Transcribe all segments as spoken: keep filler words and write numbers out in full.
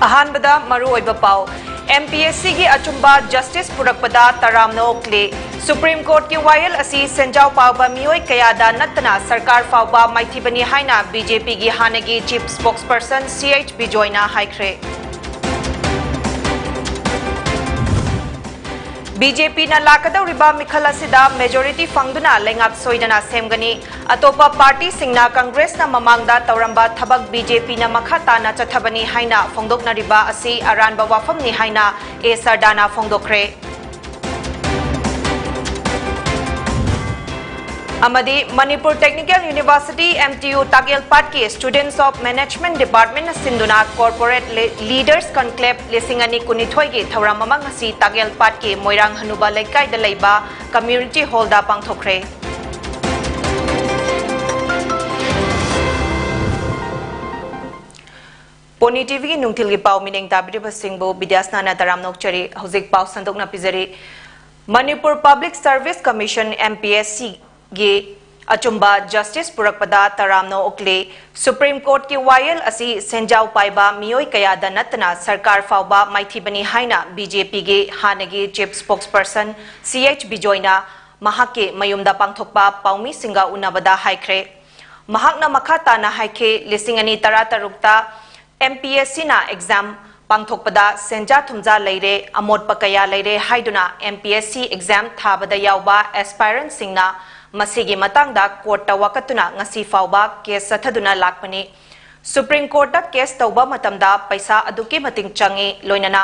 ꯑꯍꯥꯟꯕꯗ ꯃꯔꯨꯑꯣꯏꯕ ꯄꯥꯎ꯫ ꯑꯦꯝ ꯄꯤ ꯑꯦꯁ ꯁꯤꯒꯤ ꯑꯆꯨꯝꯕ ꯖꯁꯇꯤꯁ ꯄꯨꯔꯛꯄꯗ ꯇꯔꯥꯝꯅ ꯑꯣꯛꯂꯤ꯫ ꯁꯨꯄ꯭ꯔꯤꯝ ꯀꯣꯔꯠꯀꯤ ꯋꯥꯌꯦꯜ ꯑꯁꯤ ꯁꯦꯟꯖꯥꯎ ꯄꯥꯏꯕ ꯃꯤꯑꯣꯏ ꯀꯌꯥꯗ ꯅꯠꯇꯅ ꯁꯔꯀꯥꯔ ꯐꯥꯎꯕ ꯃꯥꯏꯊꯤꯕꯅꯤ ꯍꯥꯏꯅ ꯕꯤ ꯖꯦ ꯄꯤꯒꯤ ꯍꯥꯟꯅꯒꯤ ꯆꯤꯐ ꯁ꯭ꯄꯣꯛꯁꯄꯔꯁꯟ ꯁꯤ ꯑꯩꯆ ꯕꯤꯖꯣꯏꯅ ꯍꯥꯏꯈ꯭ꯔꯦ꯫ ꯕꯤ ꯖꯦ ꯄꯤꯅ ꯂꯥꯛꯀꯗꯧꯔꯤꯕ ꯃꯤꯈꯜ ꯑꯁꯤꯗ ꯃꯦꯖꯣꯔꯤꯇꯤ ꯐꯪꯗꯨꯅ ꯂꯩꯉꯥꯛ ꯁꯣꯏꯗꯅ ꯁꯦꯝꯒꯅꯤ꯫ ꯑꯇꯣꯞꯄ ꯄꯥꯔꯇꯤꯁꯤꯡꯅ ꯀꯪꯒ꯭ꯔꯦꯁꯅ ꯃꯃꯥꯡꯗ ꯇꯧꯔꯝꯕ ꯊꯕꯛ ꯕꯤ ꯖꯦ ꯄꯤꯅ ꯃꯈꯥ ꯇꯥꯅ ꯆꯠꯊꯕꯅꯤ ꯍꯥꯏꯅ ꯐꯣꯡꯗꯣꯛꯅꯔꯤꯕ ꯑꯁꯤ ꯑꯔꯥꯟꯕ ꯋꯥꯐꯝꯅꯤ ꯍꯥꯏꯅ ꯑꯦ ꯁꯔꯗꯥꯅ ꯐꯣꯡꯗꯣꯛꯈ꯭ꯔꯦ꯫ ꯑꯃꯗꯤ Manipur technical university, M T U, ꯇꯥꯛꯌꯦꯜꯄꯥꯠꯀꯤ Students of Management Departmentꯅ ꯁꯤꯟꯗꯨꯅ Corporate Le-, Leaders Conclave ꯂꯤꯁꯤꯡ ꯑꯅꯤ ꯀꯨꯟꯅꯤꯊꯣꯏꯒꯤ ꯊꯧꯔꯝ ꯑꯃ ꯉꯁꯤ ꯇꯥꯛꯌꯦꯜꯄꯥꯠꯀꯤ ꯃꯣꯏꯔꯥꯡ ꯍꯅꯨꯕ ꯂꯩꯀꯥꯏꯗ ꯂꯩꯕ Community Hallꯗ ꯄꯥꯡꯊꯣꯛꯈ꯭ꯔꯦ꯫ ꯄꯣꯅꯤ ꯇꯤ ꯚꯤꯒꯤ ꯅꯨꯡꯊꯤꯜꯒꯤ ꯄꯥꯎ ꯃꯤꯠꯌꯦꯡ ꯇꯥꯕꯤꯔꯤꯕꯁꯤꯡꯕꯨ ꯕꯤꯗ꯭ꯌꯥꯁꯅꯥꯅ ꯇꯔꯥꯝꯅ ꯑꯣꯛꯆꯔꯤ꯫ ꯍꯧꯖꯤꯛ ꯄꯥꯎ ꯁꯟꯗꯣꯛꯅ ꯄꯤꯖꯔꯤ꯫ Manipur public service commission, M P S ꯁꯤꯒꯤ ꯑꯆꯨꯝꯕ ꯖꯁꯇꯤꯁ ꯄꯨꯔꯛꯄꯗ ꯇꯔꯥꯝꯅ ꯑꯣꯛꯂꯤ꯫ ꯁꯨꯄ꯭ꯔꯤꯝ ꯀꯣꯔꯠꯀꯤ ꯋꯥꯌꯦꯜ ꯑꯁꯤ ꯁꯦꯟꯖꯥꯎ ꯄꯥꯏꯕ ꯃꯤꯑꯣꯏ ꯀꯌꯥꯗ ꯅꯠꯇꯅ ꯁꯔꯀꯥꯔ ꯐꯥꯎꯕ ꯃꯥꯏꯊꯤꯕꯅꯤ ꯍꯥꯏꯅ ꯕꯤ ꯖꯦ ꯄꯤꯒꯤ ꯍꯥꯟꯅꯒꯤ ꯆꯤꯐ ꯁ꯭ꯄꯣꯛꯁꯄꯔꯁꯟ ꯁꯤ ꯑꯩꯆ ꯕꯤꯖꯣꯏꯅ ꯃꯍꯥꯛꯀꯤ ꯃꯌꯨꯝꯗ ꯄꯥꯡꯊꯣꯛꯄ ꯄꯥꯎꯃꯤꯁꯤꯡꯒ ꯎꯅꯕꯗ ꯍꯥꯏꯈ꯭ꯔꯦ꯫ ꯃꯍꯥꯛꯅ ꯃꯈꯥ ꯇꯥꯅ ꯍꯥꯏꯈꯤ, ꯂꯤꯁꯤꯡ ꯑꯅꯤ ꯇꯔꯥ ꯇꯔꯨꯛꯇ ꯑꯦꯝ ꯄꯤ ꯑꯦꯁ ꯁꯤꯅ ꯑꯦꯛꯖꯥꯝ ꯄꯥꯡꯊꯣꯛꯄꯗ ꯁꯦꯟꯖꯥ ꯊꯨꯝꯖꯥ ꯂꯩꯔꯦ, ꯑꯃꯣꯠꯄ ꯀꯌꯥ ꯂꯩꯔꯦ ꯍꯥꯏꯗꯨꯅ M P S C exam ꯊꯥꯕꯗ ꯌꯥꯎꯕ ꯑꯦꯁꯄꯥꯏꯔꯟꯁꯤꯡꯅ ꯃꯁꯤꯒꯤ ꯃꯇꯥꯡꯗ ꯀꯣꯔꯠꯇ ꯋꯥꯀꯠꯇꯨꯅ ꯉꯁꯤ ꯐꯥꯎꯕ ꯀꯦꯁ ꯆꯠꯊꯗꯨꯅ ꯂꯥꯛꯄꯅꯤ꯫ ꯁꯨꯄ꯭ꯔꯤꯝ ꯀꯣꯔꯠꯇ ꯀꯦꯁ ꯇꯧꯕ ꯃꯇꯝꯗ ꯄꯩꯁꯥ ꯑꯗꯨꯛꯀꯤ ꯃꯇꯤꯛ ꯆꯪꯏ, ꯂꯣꯏꯅꯅ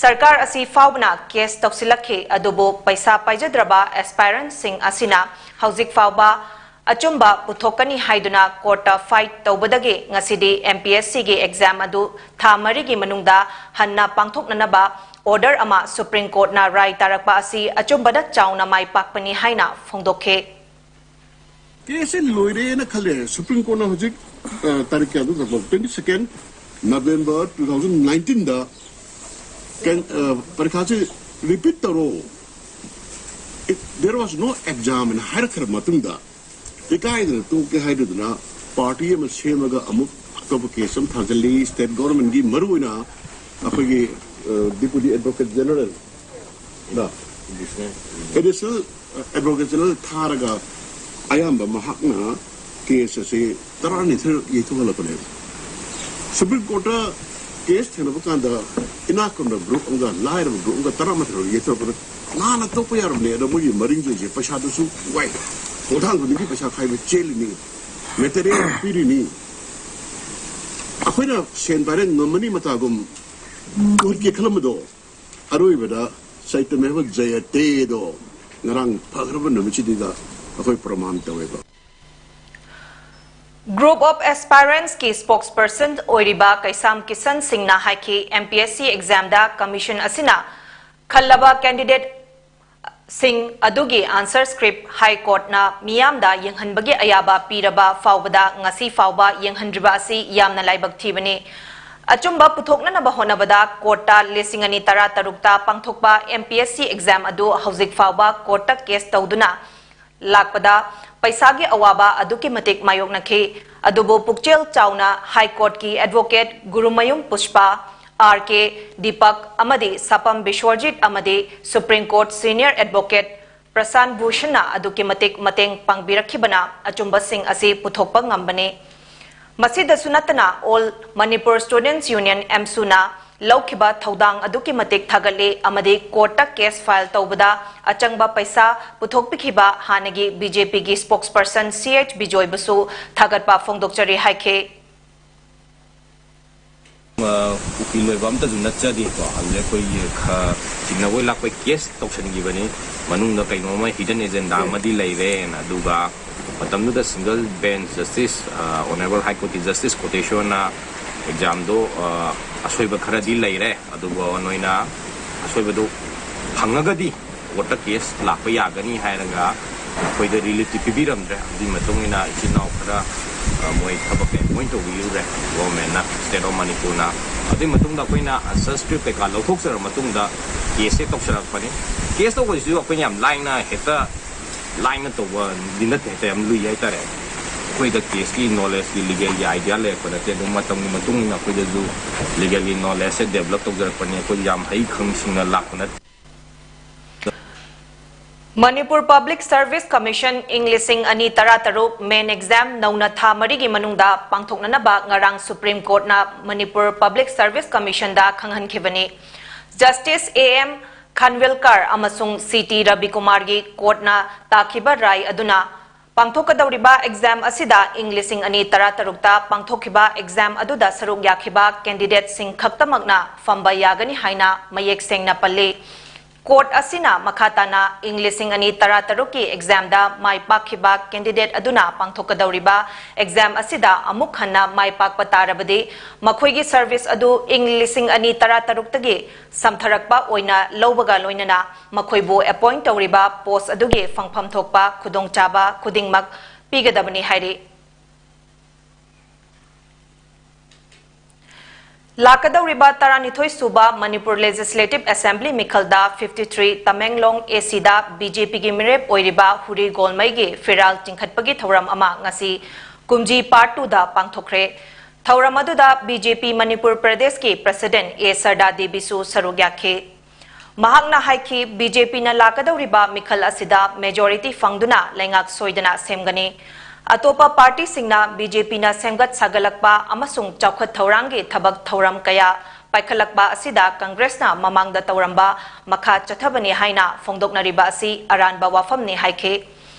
ꯁꯔꯀꯥꯔ ꯑꯁꯤ ꯐꯥꯎꯕꯅ ꯀꯦꯁ ꯇꯧꯁꯤꯜꯂꯛꯈꯤ, ꯑꯗꯨꯕꯨ ꯄꯩꯁꯥ ꯄꯥꯏꯖꯗ꯭ꯔꯕ ꯑꯦꯁꯄꯥꯏꯔꯟꯁꯤꯡ ꯑꯁꯤꯅ ꯍꯧꯖꯤꯛ ꯐꯥꯎꯕ ꯑꯆꯨꯝꯕ ꯄꯨꯊꯣꯛꯀꯅꯤ ꯍꯥꯏꯗꯨꯅ ꯀꯣꯔꯠꯇ ꯐꯥꯏꯠ ꯇꯧꯕꯗꯒꯤ ꯉꯁꯤꯗꯤ ꯑꯦꯝ ꯄꯤ ꯑꯦꯁ ꯁꯤꯒꯤ ꯑꯦꯛꯖꯥꯝ ꯑꯗꯨ ꯊꯥ ꯃꯔꯤꯒꯤ ꯃꯅꯨꯡꯗ ꯍꯟꯅ ꯄꯥꯡꯊꯣꯛꯅꯅꯕ ꯑꯣꯔꯗꯔ ꯑꯃ ꯁꯨꯄ꯭ꯔꯤꯝ ꯀꯣꯔꯠꯅ ꯔꯥꯏ ꯇꯥꯔꯛꯄ ꯑꯁꯤ ꯑꯆꯨꯝꯕꯗ ꯆꯥꯎꯅ ꯃꯥꯏ ꯄꯥꯛꯄꯅꯤ ꯍꯥꯏꯅ ꯐꯣꯡꯗꯣꯛꯈꯤ꯫ ꯀꯦꯁꯁꯦ ꯂꯣꯏꯔꯦꯅ ꯈꯜꯂꯦ꯫ ꯁꯨꯄ꯭ꯔꯤꯝ ꯀꯣꯔꯠꯅ ꯍꯧꯖꯤꯛ, ꯑ, ꯇꯥꯔꯤꯛ ꯀꯌꯥꯗ ꯆꯠꯄ? Twenty second November two thousand nineteen ꯗ ꯀꯩ-, ꯑ, ꯄꯔꯤꯈꯥꯁꯦ ꯔꯤꯄꯤꯠ ꯇꯧꯔꯣ, "There was no exam" ꯍꯥꯏꯅ ꯍꯥꯏꯔꯛꯈ꯭ꯔ ꯃꯇꯨꯡꯗ, ꯏꯀꯥꯏꯗꯅ ꯇꯣꯛꯀꯦ ꯍꯥꯏꯗꯨꯅ ꯄꯥꯔꯇꯤ ꯑꯃ ꯁꯦꯝꯃꯒ ꯑꯃꯨꯛ ꯑꯇꯣꯞꯄ ꯀꯦꯁ ꯑꯃ ꯊꯥꯖꯤꯜꯂꯤ꯫ ꯁ꯭ꯇꯦꯠ ꯒꯣꯔꯃꯦꯟꯒꯤ, ꯃꯔꯨꯑꯣꯏꯅ ꯑꯩꯈꯣꯏꯒꯤ deputy advocate general, additional advocate general ꯊꯥꯔꯒ ꯑꯌꯥꯝꯕ ꯃꯍꯥꯛꯅ ꯀꯦꯁ ꯑꯁꯤ ꯇꯔꯥꯅꯤꯊꯣꯏ ꯌꯩꯊꯣꯛꯍꯜꯂꯛꯄꯅꯦꯕ꯫ ꯁꯨꯄ꯭ꯔꯤꯝ ꯀꯣꯔꯠꯇ ꯀꯦꯁ ꯊꯦꯡꯅꯕ ꯀꯥꯟꯗ ꯏꯅꯥꯛ ꯈꯨꯟꯕ ꯒ꯭ꯔꯨꯞ ꯑꯃꯒ ꯂꯥꯏꯔꯕ ꯒ꯭ꯔꯨꯞ ꯑꯃꯒ ꯇꯔꯥꯃꯥꯊꯣꯏ ꯌꯩꯊꯣꯛꯄꯗ ꯂꯥꯟꯅ ꯇꯣꯛꯄ ꯌꯥꯔꯕꯅꯦ꯫ ꯑꯗꯣ ꯃꯣꯏꯒꯤ ꯃꯔꯤꯡꯁꯤꯡꯁꯦ ꯄꯩꯁꯥꯗꯨꯁꯨ ꯋꯥꯏ, ꯈꯣꯡꯊꯥꯡ ꯈꯨꯗꯤꯡꯒꯤ ꯄꯩꯁꯥ ꯈꯥꯏꯕ ꯆꯦꯜꯂꯤꯅꯤ, ꯃꯦꯇꯔꯤꯌꯦꯜ ꯄꯤꯔꯤꯅꯤ꯫ ꯑꯩꯈꯣꯏꯅ ꯁꯦꯟ ꯄꯥꯏꯔꯦ ꯉꯝꯃꯅꯤ ꯃꯇꯥꯒꯨꯝ ꯀꯣꯔꯠꯀꯤ ꯈꯜꯂꯝꯕꯗꯣ ꯑꯔꯣꯏꯕꯗ ꯆꯩꯇꯃꯦꯕ ꯖꯌꯇꯦꯗꯣ ꯉꯔꯥꯡ ꯐꯈ꯭ꯔꯕ ꯅꯨꯃꯤꯠꯁꯤꯗ ꯑꯩꯈꯣꯏ ꯄ꯭ꯔꯃꯥꯟ ꯇꯧꯋꯦꯕ꯫ Group of Aspirantsꯀꯤ spokesperson ꯑꯣꯏꯔꯤꯕ ꯀꯩꯁꯥꯝ ꯀꯤꯁꯟ ꯁꯤꯡꯅ ꯍꯥꯏꯈꯤ, M P S C examꯗ commission ꯑꯁꯤꯅ ꯈꯜꯂꯕ candidate ꯁꯤꯡ ꯑꯗꯨꯒꯤ answer script High Courtꯅ ꯃꯤꯌꯥꯝꯗ ꯌꯦꯡꯍꯟꯕꯒꯤ ꯑꯌꯥꯕ ꯄꯤꯔꯕ ꯐꯥꯎꯕꯗ ꯉꯁꯤ ꯐꯥꯎꯕ ꯌꯦꯡꯍꯟꯗ꯭ꯔꯤꯕ ꯑꯁꯤ ꯌꯥꯝꯅ ꯂꯥꯏꯕꯛ ꯊꯤꯕꯅꯤ꯫ ꯑꯆꯨꯝꯕ ꯄꯨꯊꯣꯛꯅꯅꯕ ꯍꯣꯠꯅꯕꯗ ꯀꯣꯔꯠꯇ ꯂꯤꯁꯤꯡ ꯑꯅꯤ ꯇꯔꯥ ꯇꯔꯨꯛꯇ ꯄꯥꯡꯊꯣꯛꯄ M P S C exam ꯑꯗꯨ ꯍꯧꯖꯤꯛ ꯐꯥꯎꯕ ꯀꯣꯔꯠꯇ case ꯇꯧꯗꯨꯅ ꯂꯥꯛꯄꯗ ꯄꯩꯁꯥꯒꯤ ꯑꯋꯥꯕ ꯑꯗꯨꯛꯀꯤ ꯃꯇꯤꯛ ꯃꯥꯌꯣꯛꯅꯈꯤ꯫ ꯑꯗꯨꯕꯨ ꯄꯨꯛꯆꯦꯜ ꯆꯥꯎꯅ High Courtꯀꯤ advocate ꯒꯨꯔꯨꯃꯌꯨꯝ ꯄꯨꯁꯄꯥ, R K ꯗꯤꯄꯛ ꯑꯃꯗꯤ ꯁꯥꯄꯝ ꯕꯤꯁ꯭ꯋꯔꯖꯤꯠ ꯑꯃꯗꯤ Supreme Court senior advocate ꯄ꯭ꯔꯁꯥꯟ ꯚꯨꯁꯟꯅ ꯑꯗꯨꯛꯀꯤ ꯃꯇꯤꯛ ꯃꯇꯦꯡ ꯄꯥꯡꯕꯤꯔꯛꯈꯤꯕꯅ ꯑꯆꯨꯝꯕꯁꯤꯡ ꯑꯁꯤ ꯄꯨꯊꯣꯛꯄ ꯉꯝꯕꯅꯤ꯫ ꯃꯁꯤꯗꯁꯨ ꯅꯠꯇꯅ All Manipur Students Union, AMSUꯅ ꯂꯧꯈꯤꯕ ꯊꯧꯗꯥꯡ ꯑꯗꯨꯛꯀꯤ ꯃꯇꯤꯛ ꯊꯥꯒꯠꯂꯤ ꯑꯃꯗꯤ ꯀꯣꯔꯠꯇ case file ꯇꯧꯕꯗ ꯑꯆꯪꯕ ꯄꯩꯁꯥ ꯄꯨꯊꯣꯛꯄꯤꯈꯤꯕ ꯍꯥꯟꯅꯒꯤ B J Pꯒꯤ spokesperson C H ꯕꯤꯖꯣꯏꯕꯨꯁꯨ ꯊꯥꯒꯠꯄ ꯐꯣꯡꯗꯣꯛꯆꯔꯤ ꯍꯥꯏꯈꯤ꯫ ꯎꯀꯤꯜ ꯑꯣꯏꯕ ꯑꯝꯇꯁꯨ ꯅꯠꯆꯗꯦꯀꯣ꯫ ꯑꯗꯨꯗ ꯑꯩꯈꯣꯏꯒꯤ ꯈ-, ꯆꯤꯡꯅꯕ ꯂꯥꯛꯄꯩ case ꯇꯧꯁꯟꯈꯤꯕꯅꯤ꯫ ꯃꯅꯨꯡꯗ ꯀꯩꯅꯣꯝꯃ hidden agenda ꯑꯃꯗꯤ ꯂꯩꯔꯦꯅ꯫ ꯑꯗꯨꯒ ꯃꯇꯝꯗꯨꯗ single bench justice, ꯑ, Honorable High Courtꯀꯤ Justice Quotationꯅ examꯗꯣ, ꯑ, ꯑꯁꯣꯏꯕ ꯈꯔꯗꯤ ꯂꯩꯔꯦ꯫ ꯑꯗꯨꯒ ꯅꯣꯏꯅ ꯑꯁꯣꯏꯕꯗꯨ ꯐꯪꯉꯒꯗꯤ courtꯇ case ꯂꯥꯛꯄ ꯌꯥꯒꯅꯤ ꯍꯥꯏꯔꯒ ꯑꯩꯈꯣꯏꯗ reliefꯇꯤ ꯄꯤꯕꯤꯔꯝꯗ꯭ꯔꯦ꯫ ꯑꯗꯨꯒꯤ ꯃꯇꯨꯡ ꯏꯟꯅ ꯏꯆꯤꯟ ꯏꯅꯥꯎ ꯈꯔ, ꯑ, ꯃꯣꯏ ꯊꯕꯛꯇ appoint ꯇꯧꯕꯤꯔꯨꯔꯦ governmentꯅ, State of Manipurꯅ꯫ ꯑꯗꯨꯒꯤ ꯃꯇꯨꯡꯗ ꯑꯩꯈꯣꯏꯅ answer script ꯀꯩꯀꯥ ꯂꯧꯊꯣꯛꯆꯔ ꯃꯇꯨꯡꯗ caseꯁꯦ ꯇꯧꯁꯜꯂꯛꯄꯅꯤ꯫ Case ꯇꯧꯕꯁꯤꯁꯨ ꯑꯩꯈꯣꯏꯅ ꯌꯥꯝ ꯂꯥꯏꯅ ꯍꯦꯛꯇ ꯂꯥꯏꯅ ꯇꯧꯕꯗꯤ ꯅꯠꯇꯦ, ꯍꯦꯛꯇ ꯌꯥꯝ ꯂꯨꯏ ꯍꯥꯏꯇꯥꯔꯦ꯫ ꯑꯩꯈꯣꯏꯗ ꯀꯦꯁꯀꯤ ꯅꯣꯂꯦꯖꯀꯤ ꯂꯤꯒꯦꯜꯒꯤ ꯑꯥꯏꯗꯤꯌꯥ ꯂꯩꯔꯛꯄ ꯅꯠꯇꯦ꯫ ꯑꯗꯨꯝ ꯃꯇꯝꯒꯤ ꯃꯇꯨꯡ ꯏꯟꯅ ꯑꯩꯈꯣꯏꯗꯁꯨ ꯂꯤꯒꯦꯜꯒꯤ ꯅꯣꯂꯦꯖꯁꯦ ꯗꯦꯕꯂꯞ ꯇꯧꯖꯔꯛꯄꯅꯤ꯫ ꯑꯩꯈꯣꯏ ꯌꯥꯝ ꯍꯩ ꯈꯪ ꯁꯤꯡꯅ ꯂꯥꯛꯄ ꯅꯠꯇꯦ꯫ ꯃꯅꯤꯄꯨꯔ ꯄꯕ꯭ꯂꯤꯛ ꯁꯔꯚꯤꯁ ꯀꯃꯤꯁꯟ ꯏꯪ ꯂꯤꯁꯤꯡ ꯑꯅꯤ ꯇꯔꯥꯇꯔꯨꯛ ꯃꯦꯟ ꯑꯦꯛꯖꯥꯝ ꯅꯧꯅ ꯊꯥ ꯃꯔꯤꯒꯤ ꯃꯅꯨꯡꯗ ꯄꯥꯡꯊꯣꯛꯅꯅꯕ ꯉꯔꯥꯡ ꯁꯨꯄ꯭ꯔꯤꯝ ꯀꯣꯔꯠꯅ ꯃꯅꯤꯄꯨꯔ ꯄꯕ꯭ꯂꯤꯛ ꯁꯔꯚꯤꯁ ꯀꯃꯤꯁꯟꯗ ꯈꯪꯍꯟꯈꯤꯕꯅꯤ꯫ ꯖꯁꯇꯤꯁ ꯑꯦ ꯑꯦꯝ ꯈꯥꯟꯋꯤꯜꯀꯔ ꯑꯃꯁꯨꯡ ꯁꯤ ꯇꯤ ꯔꯕꯤꯀꯨꯃꯥꯔꯒꯤ ꯀꯣꯔꯠꯅ ꯇꯥꯈꯤꯕ ꯔꯥꯏ ꯑꯗꯨꯅ ꯄꯥꯡꯊꯣꯛꯀꯗꯧꯔꯤꯕ ꯑꯦꯛꯖꯥꯝ ꯑꯁꯤꯗ ꯏꯪ ꯂꯤꯁꯤꯡ ꯑꯅꯤ ꯇꯔꯥꯇꯔꯨꯛꯇ ꯄꯥꯡꯊꯣꯛꯈꯤꯕ ꯑꯦꯛꯖꯥꯝ ꯑꯗꯨꯗ ꯁꯔꯨꯛ ꯌꯥꯈꯤꯕ ꯀꯦꯟꯗꯤꯗꯦꯠꯁꯤꯡ ꯈꯛꯇꯃꯛꯅ ꯐꯝꯕ ꯌꯥꯒꯅꯤ ꯍꯥꯏꯅ ꯃꯌꯦꯛ ꯁꯦꯡꯅ ꯄꯜꯂꯤ꯫ ꯀꯣꯔꯠ ꯑꯁꯤꯅ ꯃꯈꯥ ꯇꯥꯅ ꯏꯪ ꯂꯤꯁꯤꯡ ꯑꯅꯤ ꯇꯔꯥꯇꯔꯨꯛꯀꯤ ꯑꯦꯛꯖꯥꯝꯗ ꯃꯥꯏ ꯄꯥꯛꯈꯤꯕ ꯀꯦꯟꯗꯤꯗꯦꯠ ꯑꯗꯨꯅ ꯄꯥꯡꯊꯣꯛꯀꯗꯧꯔꯤꯕ ꯑꯦꯛꯖꯥꯝ ꯑꯁꯤꯗ ꯑꯃꯨꯛ ꯍꯟꯅ ꯃꯥꯏ ꯄꯥꯛꯄ ꯇꯥꯔꯕꯗꯤ ꯃꯈꯣꯏꯒꯤ ꯁꯔꯚꯤꯁ ꯑꯗꯨ ꯏꯪ ꯂꯤꯁꯤꯡ ꯑꯅꯤ ꯇꯔꯥꯇꯔꯨꯛꯇꯒꯤ ꯁꯝꯊꯔꯛꯄ ꯑꯣꯏꯅ ꯂꯧꯕꯒ ꯂꯣꯏꯅꯅ ꯃꯈꯣꯏꯕꯨ ꯑꯦꯄꯣꯏꯟꯠ ꯇꯧꯔꯤꯕ ꯄꯣꯁ ꯑꯗꯨꯒꯤ ꯐꯪꯐꯝ ꯊꯣꯛꯄ ꯈꯨꯗꯣꯡꯆꯥꯕ ꯈꯨꯗꯤꯡꯃꯛ ꯄꯤꯒꯗꯕꯅꯤ ꯍꯥꯏꯔꯤ꯫ ꯂꯥꯛꯀꯗꯧꯔꯤꯕ ꯇꯔꯥꯅꯤꯊꯣꯏ ꯁꯨꯕ ꯃꯅꯤꯄꯨꯔ ꯂꯦꯖꯤꯁꯂꯦꯇꯤꯚ ꯑꯦꯁꯦꯝꯕ꯭ꯂꯤ ꯃꯤꯈꯜꯗ fifty three ꯇꯃꯦꯡꯂꯣꯡ ꯑꯦ ꯁꯤꯗ ꯕꯤ ꯖꯦ ꯄꯤꯒꯤ ꯃꯤꯔꯦꯞ ꯑꯣꯏꯔꯤꯕ ꯍꯨꯔꯤ ꯒꯣꯜꯃꯩꯒꯤ ꯐꯤꯔꯥꯜ ꯆꯤꯡꯈꯠꯄꯒꯤ ꯊꯧꯔꯝ ꯑꯃ ꯉꯁꯤ ꯀꯨꯝꯖꯤ ꯄꯥꯔꯠ ꯇꯨꯗ ꯄꯥꯡꯊꯣꯛꯈ꯭ꯔꯦ꯫ ꯊꯧꯔꯝ ꯑꯗꯨꯗ ꯕꯤ ꯖꯦ ꯄꯤ ꯃꯅꯤꯄꯨꯔ ꯄ꯭ꯔꯗꯦꯁꯀꯤ ꯄ꯭ꯔꯁꯤꯗꯦꯟꯠ ꯑꯦ ꯁꯔꯗꯥ ꯗꯦꯕꯤꯁꯨ ꯁꯔꯨꯛ ꯌꯥꯈꯤ꯫ ꯃꯍꯥꯛꯅ ꯍꯥꯏꯈꯤ, ꯕꯤ ꯖꯦ ꯄꯤꯅ ꯂꯥꯛꯀꯗꯧꯔꯤꯕ ꯃꯤꯈꯜ ꯑꯁꯤꯗ ꯃꯦꯖꯣꯔꯤꯇꯤ ꯐꯪꯗꯨꯅ ꯂꯩꯉꯥꯛ ꯁꯣꯏꯗꯅ ꯁꯦꯝꯒꯅꯤ꯫ ꯑꯇꯣꯞꯄ ꯄꯥꯔꯇꯤꯁꯤꯡꯅ ꯕꯤ ꯖꯦ ꯄꯤꯅ ꯁꯦꯝꯒꯠ ꯁꯥꯒꯠꯂꯛꯄ ꯑꯃꯁꯨꯡ ꯆꯥꯎꯈꯠ ꯊꯧꯔꯥꯡꯒꯤ ꯊꯕꯛ ꯊꯧꯔꯝ ꯀꯌꯥ ꯄꯥꯏꯈꯠꯂꯛꯄ ꯑꯁꯤꯗ ꯀꯪꯒ꯭ꯔꯦꯁꯅ ꯃꯃꯥꯡꯗ ꯇꯧꯔꯝꯕ ꯃꯈꯥ ꯆꯠꯊꯕꯅꯤ ꯍꯥꯏꯅ ꯐꯣꯡꯗꯣꯛꯅꯔꯤꯕ ꯑꯁꯤ ꯑꯔꯥꯟꯕ ꯋꯥꯐꯝꯅꯤ ꯍꯥꯏꯈꯤ꯫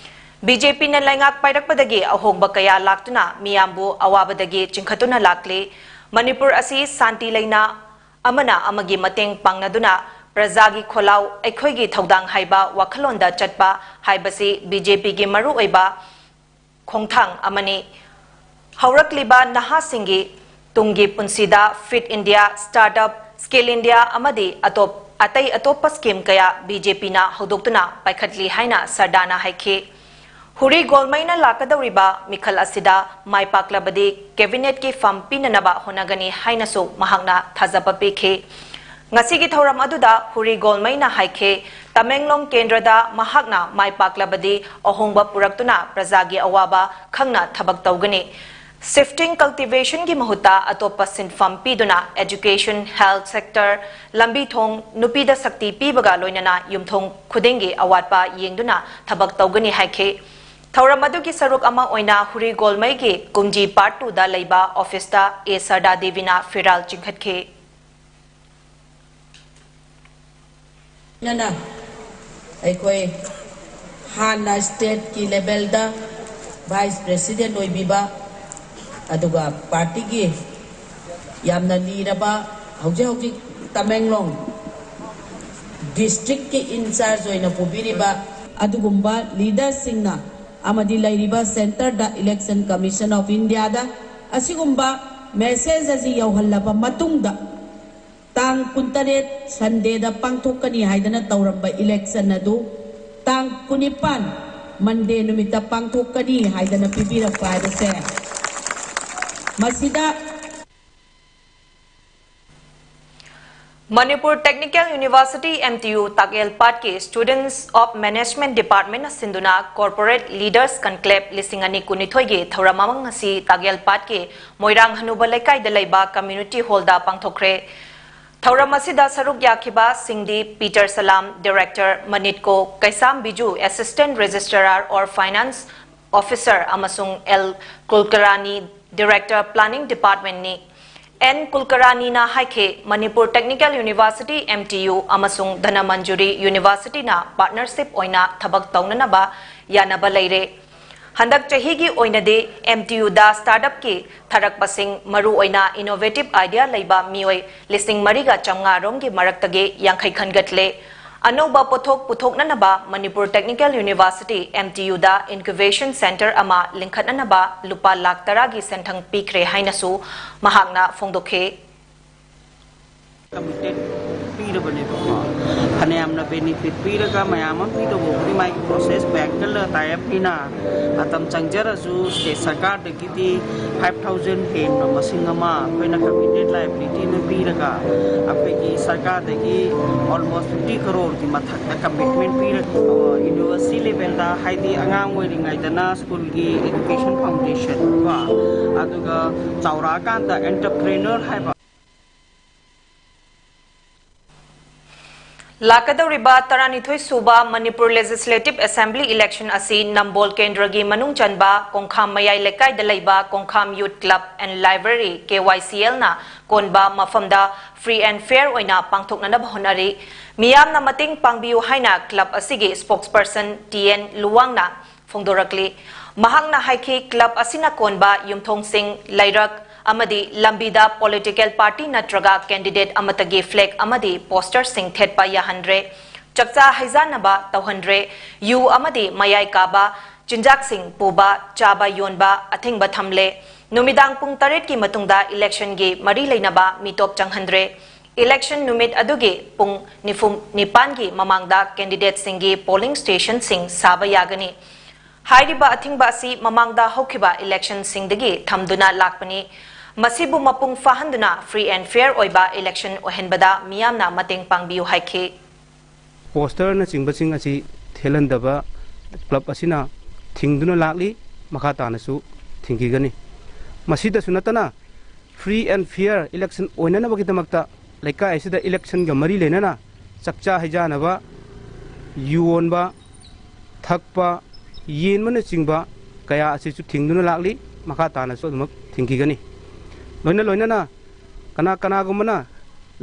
ꯕꯤ ꯖꯦ ꯄꯤꯅ ꯂꯩꯉꯥꯛ ꯄꯥꯏꯔꯛꯄꯗꯒꯤ ꯑꯍꯣꯡꯕ ꯀꯌꯥ ꯂꯥꯛꯇꯨꯅ ꯃꯤꯌꯥꯝꯕꯨ ꯑꯋꯥꯕꯗꯒꯤ ꯆꯤꯡꯈꯠꯇꯨꯅ ꯂꯥꯛꯂꯤ꯫ ꯃꯅꯤꯄꯨꯔ ꯑꯁꯤ ꯁꯥꯟꯇꯤ ꯂꯩꯅ ꯑꯃꯅ ꯑꯃꯒꯤ ꯃꯇꯦꯡ ꯄꯥꯡꯅꯗꯨꯅ ꯄ꯭ꯔꯖꯥꯒꯤ ꯈꯣꯜꯂꯥꯎ ꯑꯩꯈꯣꯏꯒꯤ ꯊꯧꯗꯥꯡ ꯍꯥꯏꯕ ꯋꯥꯈꯜꯂꯣꯟꯗ ꯆꯠꯄ ꯍꯥꯏꯕꯁꯤ ꯕꯤ ꯖꯦ ꯄꯤꯒꯤ ꯃꯔꯨꯑꯣꯏꯕ ꯈꯣꯡꯊꯥꯡ ꯑꯃꯅꯤ꯫ ꯍꯧꯔꯛꯂꯤꯕ ꯅꯍꯥꯁꯤꯡꯒꯤ ꯇꯨꯡꯒꯤ ꯄꯨꯟꯁꯤꯗ fit India, start up, skill India ꯑꯃꯗꯤ ꯑꯇꯣꯞ-, ꯑꯇꯩ ꯑꯇꯣꯞꯄ ꯁ꯭ꯀꯤꯝ ꯀꯌꯥ ꯕꯤ ꯖꯦ ꯄꯤꯅ ꯍꯧꯗꯣꯛꯇꯨꯅ ꯄꯥꯏꯈꯠꯂꯤ ꯍꯥꯏꯅ ꯁꯔꯗꯥꯅ ꯍꯥꯏꯈꯤ꯫ ꯍꯨꯔꯤ ꯒꯣꯜꯃꯩꯅ ꯂꯥꯛꯀꯗꯧꯔꯤꯕ ꯃꯤꯈꯜ ꯑꯁꯤꯗ ꯃꯥꯏ ꯄꯥꯛꯂꯕꯗꯤ ꯀꯦꯕꯤꯅꯦꯠꯀꯤ ꯐꯝ ꯄꯤꯅꯅꯕ ꯍꯣꯠꯅꯒꯅꯤ ꯍꯥꯏꯅꯁꯨ ꯃꯍꯥꯛꯅ ꯊꯥꯖꯕ ꯄꯤꯈꯤ꯫ ꯉꯁꯤꯒꯤ ꯊꯧꯔꯝ ꯑꯗꯨꯗ ꯍꯨꯔꯤ ꯒꯣꯜꯃꯩꯅ ꯍꯥꯏꯈꯤ, ꯇꯃꯦꯡꯂꯣꯡ ꯀꯦꯟꯗ꯭ꯔꯗ ꯃꯍꯥꯛꯅ ꯃꯥꯏ ꯄꯥꯛꯂꯕꯗꯤ ꯑꯍꯣꯡꯕ ꯄꯨꯔꯛꯇꯨꯅ ꯄ꯭ꯔꯖꯥꯒꯤ ꯑꯋꯥꯕ ꯈꯪꯅ ꯊꯕꯛ ꯇꯧꯒꯅꯤ꯫ Shifting cultivation ꯒꯤ ꯃꯍꯨꯠꯇ ꯑꯇꯣꯞꯄ ꯁꯤꯟꯐꯝ ꯄꯤꯗꯨꯅ education, health sector, ꯂꯝꯕꯤ ꯊꯣꯡ, ꯅꯨꯄꯤꯗ ꯁꯛꯇꯤ ꯄꯤꯕꯒ ꯂꯣꯏꯅꯅ ꯌꯨꯝꯊꯣꯡ ꯈꯨꯗꯤꯡꯒꯤ ꯑꯋꯥꯠꯄ ꯌꯦꯡꯗꯨꯅ ꯊꯕꯛ ꯇꯧꯒꯅꯤ ꯍꯥꯏꯈꯤ꯫ ꯊꯧꯔꯝ ꯑꯗꯨꯒꯤ ꯁꯔꯨꯛ ꯑꯃ ꯑꯣꯏꯅ ꯍꯨꯔꯤ ꯒꯣꯜꯃꯩꯒꯤ ꯀꯨꯝꯖꯤ Part two ꯗ ꯂꯩꯕ office ꯇ ꯑꯦ ꯁꯔꯗꯥ ꯗꯦꯕꯤꯅ ꯐꯤꯔꯥꯜ ꯆꯤꯡꯈꯠꯈꯤ꯫ ꯅꯅ ꯑꯩꯈꯣꯏ ꯍꯥꯟꯅ state ꯀꯤ level ꯗ vice president ꯑꯣꯏꯕꯤꯕ, ꯑꯗꯨꯒ party ꯒꯤ ꯌꯥꯝꯅ ꯂꯤꯔꯕ, ꯍꯧꯖꯤꯛ ꯍꯧꯖꯤꯛ ꯇꯃꯦꯡꯂꯣꯡ district ꯀꯤ in charge ꯑꯣꯏꯅ ꯄꯨꯕꯤꯔꯤꯕ ꯑꯗꯨꯒꯨꯝꯕ leader ꯁꯤꯡꯅ ꯑꯃꯗꯤ ꯂꯩꯔꯤꯕ centre the Election Commission of India ꯗ ꯑꯁꯤꯒꯨꯝꯕ message ꯑꯁꯤ ꯌꯧꯍꯜꯂꯕ ꯃꯇꯨꯡꯗ, ꯇꯥꯡ ꯀꯨꯟꯇꯔꯦꯠ Sunday ꯗ ꯄꯥꯡꯊꯣꯛꯀꯅꯤ ꯍꯥꯏꯗꯅ ꯇꯧꯔꯝꯕ election ꯑꯗꯨ ꯇꯥꯡ ꯀꯨꯟꯅꯤꯄꯥꯟ Monday ꯅꯨꯃꯤꯠꯇ ꯄꯥꯡꯊꯣꯛꯀꯅꯤ ꯍꯥꯏꯗꯅ ꯄꯤꯕꯤꯔꯛꯄ ꯍꯥꯏꯕꯁꯦ, ꯃꯁꯤꯗ Manipur Technical University, M T U, Takyel ꯄꯥꯠꯀꯤ Students of Management Department ꯅ ꯁꯤꯟꯗꯨꯅ Corporate Leaders Conclave ꯂꯤꯁꯤꯡ ꯑꯅꯤ ꯀꯨꯟꯅꯤꯊꯣꯏꯒꯤ ꯊꯧꯔꯝ ꯑꯃ ꯉꯁꯤ ꯇꯥꯛꯌꯦꯜ ꯄꯥꯠꯀꯤ ꯃꯣꯏꯔꯥꯡ ꯍꯅꯨꯕ ꯂꯩꯀꯥꯏꯗ ꯂꯩꯕ community hall ꯗ ꯄꯥꯡꯊꯣꯛꯈ꯭ꯔꯦ꯫ ꯊꯧꯔꯝ ꯑꯁꯤꯗ ꯁꯔꯨꯛ ꯌꯥꯈꯤꯕꯁꯤꯡꯗꯤ ꯄꯤꯇꯔ ꯁꯂꯥꯝ, Director, ꯃꯅꯤꯠꯀꯣ Keisham Biju, Assistant Registrar or Finance Officer, ꯑꯃꯁꯨꯡ L Kulkarni, Director, Planning Department ꯅꯤ꯫ ꯑꯦꯟ ꯀꯨꯜꯀꯔꯥꯅꯤꯅ ꯍꯥꯏꯈꯤ, Manipur Technical University, M T U, ꯑꯃꯁꯨꯡ ꯙꯅꯃꯟꯖꯨꯔꯤ University ꯅ partnership ꯑꯣꯏꯅ ꯊꯕꯛ ꯇꯧꯅꯅꯕ ꯌꯥꯅꯕ ꯂꯩꯔꯦ꯫ ꯍꯟꯗꯛ ꯆꯍꯤꯒꯤ ꯑꯣꯏꯅꯗꯤ M T U ꯗ startup ꯀꯤ ꯊꯥꯔꯛꯄꯁꯤꯡ, ꯃꯔꯨꯑꯣꯏꯅ innovative idea ꯂꯩꯕ ꯃꯤꯑꯣꯏ ꯂꯤꯁꯤꯡ ꯃꯔꯤꯒ ꯆꯥꯝꯃꯉꯥ ꯔꯣꯝꯒꯤ ꯃꯔꯛꯇꯒꯤ ꯌꯥꯡꯈꯩ ꯈꯟꯒꯠꯂꯦ꯫ ꯑꯅꯧꯕ ꯄꯣꯠꯊꯣꯛ ꯄꯨꯊꯣꯛꯅꯅꯕ Manipur Technical University, M T U ꯗ Incubation Centre ꯑꯃ ꯂꯤꯡꯈꯠꯅꯅꯕ ꯂꯨꯄꯥ ꯂꯥꯈ ꯇꯔꯥꯒꯤ ꯁꯦꯟꯊꯪ ꯄꯤꯈ꯭ꯔꯦ ꯍꯥꯏꯅꯁꯨ ꯃꯍꯥꯛꯅ ꯐꯣꯡꯗꯣꯛꯈꯤ꯫ Committed ꯄꯤꯔꯕꯅꯦꯕꯀꯣ꯫ ꯐꯅꯌꯥꯝꯅ ꯕꯦꯅꯤꯐꯤꯠ ꯄꯤꯔꯒ ꯃꯌꯥꯝ ꯑꯃ ꯄꯤꯗꯧꯕꯕꯨꯗꯤ ꯃꯥꯒꯤ ꯄ꯭ꯔꯣꯁꯦꯁ ꯕꯦꯡꯛꯀ ꯇꯥꯏ ꯑꯞꯅꯤꯅ ꯃꯇꯝ ꯆꯪꯖꯔꯁꯨ ꯁ꯭ꯇꯦꯠ ꯁꯔꯀꯥꯔꯗꯒꯤꯗꯤ ꯐꯥꯏꯚ ꯊꯥꯎꯖꯟ ꯍꯦꯟꯅ ꯃꯁꯤꯡ ꯑꯃ ꯑꯩꯈꯣꯏꯅ ꯀꯃꯤꯇꯦꯠ ꯂꯥꯏꯕꯤꯂꯤꯇꯤꯅ ꯄꯤꯔꯒ ꯑꯩꯈꯣꯏꯒꯤ ꯁꯔꯀꯥꯔꯗꯒꯤ ꯑꯣꯜꯃꯣꯁ ꯐꯤꯐꯇꯤ ꯀꯔꯣꯔꯒꯤ ꯃꯊꯛꯇ ꯀꯃꯤꯠꯃꯦꯟ ꯄꯤꯔꯒ ꯌꯨꯅꯤꯚꯔꯁꯤꯇꯤ ꯂꯦꯚꯦꯜꯗ ꯍꯥꯏꯗꯤ ꯑꯉꯥꯡ ꯑꯣꯏꯔꯤꯉꯩꯗꯅ ꯁ꯭ꯀꯨꯜꯒꯤ ꯏꯗꯨꯀꯦꯁꯟ ꯐꯥꯎꯟꯗꯦꯁꯟ ꯀꯣ ꯑꯗꯨꯒ ꯆꯥꯎꯔꯛꯑꯀꯥꯟꯗ ꯑꯦꯟꯇꯔꯄ꯭ꯔꯦꯅꯔ ꯍꯥꯏꯕ ꯂꯥꯛꯀꯗꯧꯔꯤꯕ ꯇꯔꯥꯅꯤꯊꯣꯏ ꯁꯨꯕ ꯃꯅꯤꯄꯨꯔ ꯂꯦꯖꯤꯁꯂꯦꯇꯤꯚ ꯑꯦꯁꯦꯝꯕ꯭ꯂꯤ ꯏꯂꯦꯛꯁꯟ ꯑꯁꯤ ꯅꯝꯕꯣꯜ ꯀꯦꯟꯗ꯭ꯔꯒꯤ ꯃꯅꯨꯡ ꯆꯟꯕ ꯀꯣꯡꯈꯥꯝ ꯃꯌꯥꯏ ꯂꯩꯀꯥꯏꯗ ꯂꯩꯕ Kongkham youth club and library, K Y C ꯑꯦꯜꯅ ꯀꯣꯟꯕ ꯃꯐꯝꯗ ꯐ꯭ꯔꯤ ꯑꯦꯟ ꯐꯤꯌꯔ ꯑꯣꯏꯅ ꯄꯥꯡꯊꯣꯛꯅꯅꯕ ꯍꯣꯠꯅꯔꯤ꯫ ꯃꯤꯌꯥꯝꯅ ꯃꯇꯦꯡ ꯄꯥꯡꯕꯤꯌꯨ ꯍꯥꯏꯅ ꯀ꯭ꯂꯕ ꯑꯁꯤꯒꯤ ꯁ꯭ꯄꯣꯛꯁꯄꯔꯁꯟ ꯇꯤ ꯑꯦꯟ ꯂꯨꯋꯥꯡꯅ ꯐꯣꯡꯗꯣꯔꯛꯂꯤ꯫ ꯃꯍꯥꯛꯅ ꯍꯥꯏꯈꯤ, ꯀ꯭ꯂꯕ ꯑꯁꯤꯅ ꯀꯣꯟꯕ ꯌꯨꯝꯊꯣꯡꯁꯤꯡ, ꯂꯩꯔꯛ ꯑꯃꯗꯤ ꯂꯝꯕꯤꯗ ꯄꯣꯂꯤꯇꯤꯀꯦꯜ ꯄꯥꯔꯇꯤ ꯅꯠꯇ꯭ꯔꯒ ꯀꯦꯟꯗꯤꯗꯦꯠ ꯑꯃꯠꯇꯒꯤ ꯐ꯭ꯂꯦꯒ ꯑꯃꯗꯤ ꯄꯣꯁꯇꯔꯁꯤꯡ ꯊꯦꯠꯄ ꯌꯥꯍꯟꯗ꯭ꯔꯦ, ꯆꯥꯛꯆꯥ ꯍꯩꯖꯥꯟꯅꯕ ꯇꯧꯍꯟꯗ꯭ꯔꯦ, ꯌꯨ ꯑꯃꯗꯤ ꯃꯌꯥꯏ ꯀꯥꯕ ꯆꯤꯟꯖꯥꯛꯁꯤꯡ ꯄꯨꯕ, ꯆꯥꯕ ꯌꯣꯟꯕ ꯑꯊꯤꯡꯕ ꯊꯝꯂꯦ꯫ ꯅꯨꯃꯤꯗꯥꯡ ꯄꯨꯡ ꯇꯔꯦꯠꯀꯤ ꯃꯇꯨꯡꯗ ꯏꯂꯦꯛꯁꯟꯒꯤ ꯃꯔꯤ ꯂꯩꯅꯕ ꯃꯤꯇꯣꯞ ꯆꯪꯍꯟꯗ꯭ꯔꯦ꯫ ꯏꯂꯦꯛꯁꯟ ꯅꯨꯃꯤꯠ ꯑꯗꯨꯒꯤ ꯄꯨꯡ ꯅꯤꯐꯨ ꯅꯤꯄꯥꯟꯒꯤ ꯃꯃꯥꯡꯗ ꯀꯦꯟꯗꯤꯗꯦꯠꯁꯤꯡꯒꯤ ꯄꯣꯂꯤꯡ ꯁ꯭ꯇꯦꯁꯟꯁꯤꯡ ꯁꯥꯕ ꯌꯥꯒꯅꯤ꯫ ꯍꯥꯏꯔꯤꯕ ꯑꯊꯤꯡꯕ ꯑꯁꯤ ꯃꯃꯥꯡꯗ ꯍꯧꯈꯤꯕ ꯏꯂꯦꯛꯁꯟꯁꯤꯡꯗꯒꯤ ꯊꯝꯗꯨꯅ ꯂꯥꯛꯄꯅꯤ꯫ ꯃꯁꯤꯕꯨ ꯃꯄꯨꯡ ꯐꯥꯍꯟꯗꯨꯅ ꯐ꯭ꯔꯤ ꯑꯦꯟ ꯐꯤꯌꯔ ꯑꯣꯏꯕ ꯏꯂꯦꯛꯁꯟ ꯑꯣꯏꯍꯟꯕꯗ ꯃꯤꯌꯥꯝꯅ ꯃꯇꯦꯡ ꯄꯥꯡꯕꯤꯌꯨ ꯍꯥꯏꯈꯤ꯫ ꯄꯣꯁꯇꯔꯅꯆꯤꯡꯕꯁꯤꯡ ꯑꯁꯤ ꯊꯦꯠꯍꯟꯗꯕ ꯀ꯭ꯂꯕ ꯑꯁꯤꯅ ꯊꯤꯡꯗꯨꯅ ꯂꯥꯛꯂꯤ, ꯃꯈꯥ ꯇꯥꯅꯁꯨ ꯊꯤꯡꯈꯤꯒꯅꯤ꯫ ꯃꯁꯤꯗꯁꯨ ꯅꯠꯇꯅ ꯐ꯭ꯔꯤ ꯑꯦꯟ ꯐꯤꯌꯔ ꯏꯂꯦꯛꯁꯟ ꯑꯣꯏꯅꯅꯕꯒꯤꯗꯃꯛꯇ ꯂꯩꯀꯥꯏ ꯑꯁꯤꯗ ꯏꯂꯦꯛꯁꯟꯒ ꯃꯔꯤ ꯂꯩꯅꯅ ꯆꯥꯛꯆꯥ ꯍꯩꯖꯥꯅꯕ, ꯌꯣꯟꯕ, ꯊꯛꯄ, ꯌꯦꯟꯕꯅꯆꯤꯡꯕ ꯀꯌꯥ ꯑꯁꯤꯁꯨ ꯊꯤꯡꯗꯨꯅ ꯂꯥꯛꯂꯤ꯫ ꯃꯈꯥ ꯇꯥꯅꯁꯨ ꯑꯗꯨꯃꯛ ꯊꯤꯡꯈꯤꯒꯅꯤ꯫ ꯂꯣꯏꯅ ꯂꯣꯏꯅꯅ ꯀꯅꯥ ꯀꯅꯥꯒꯨꯝꯕꯅ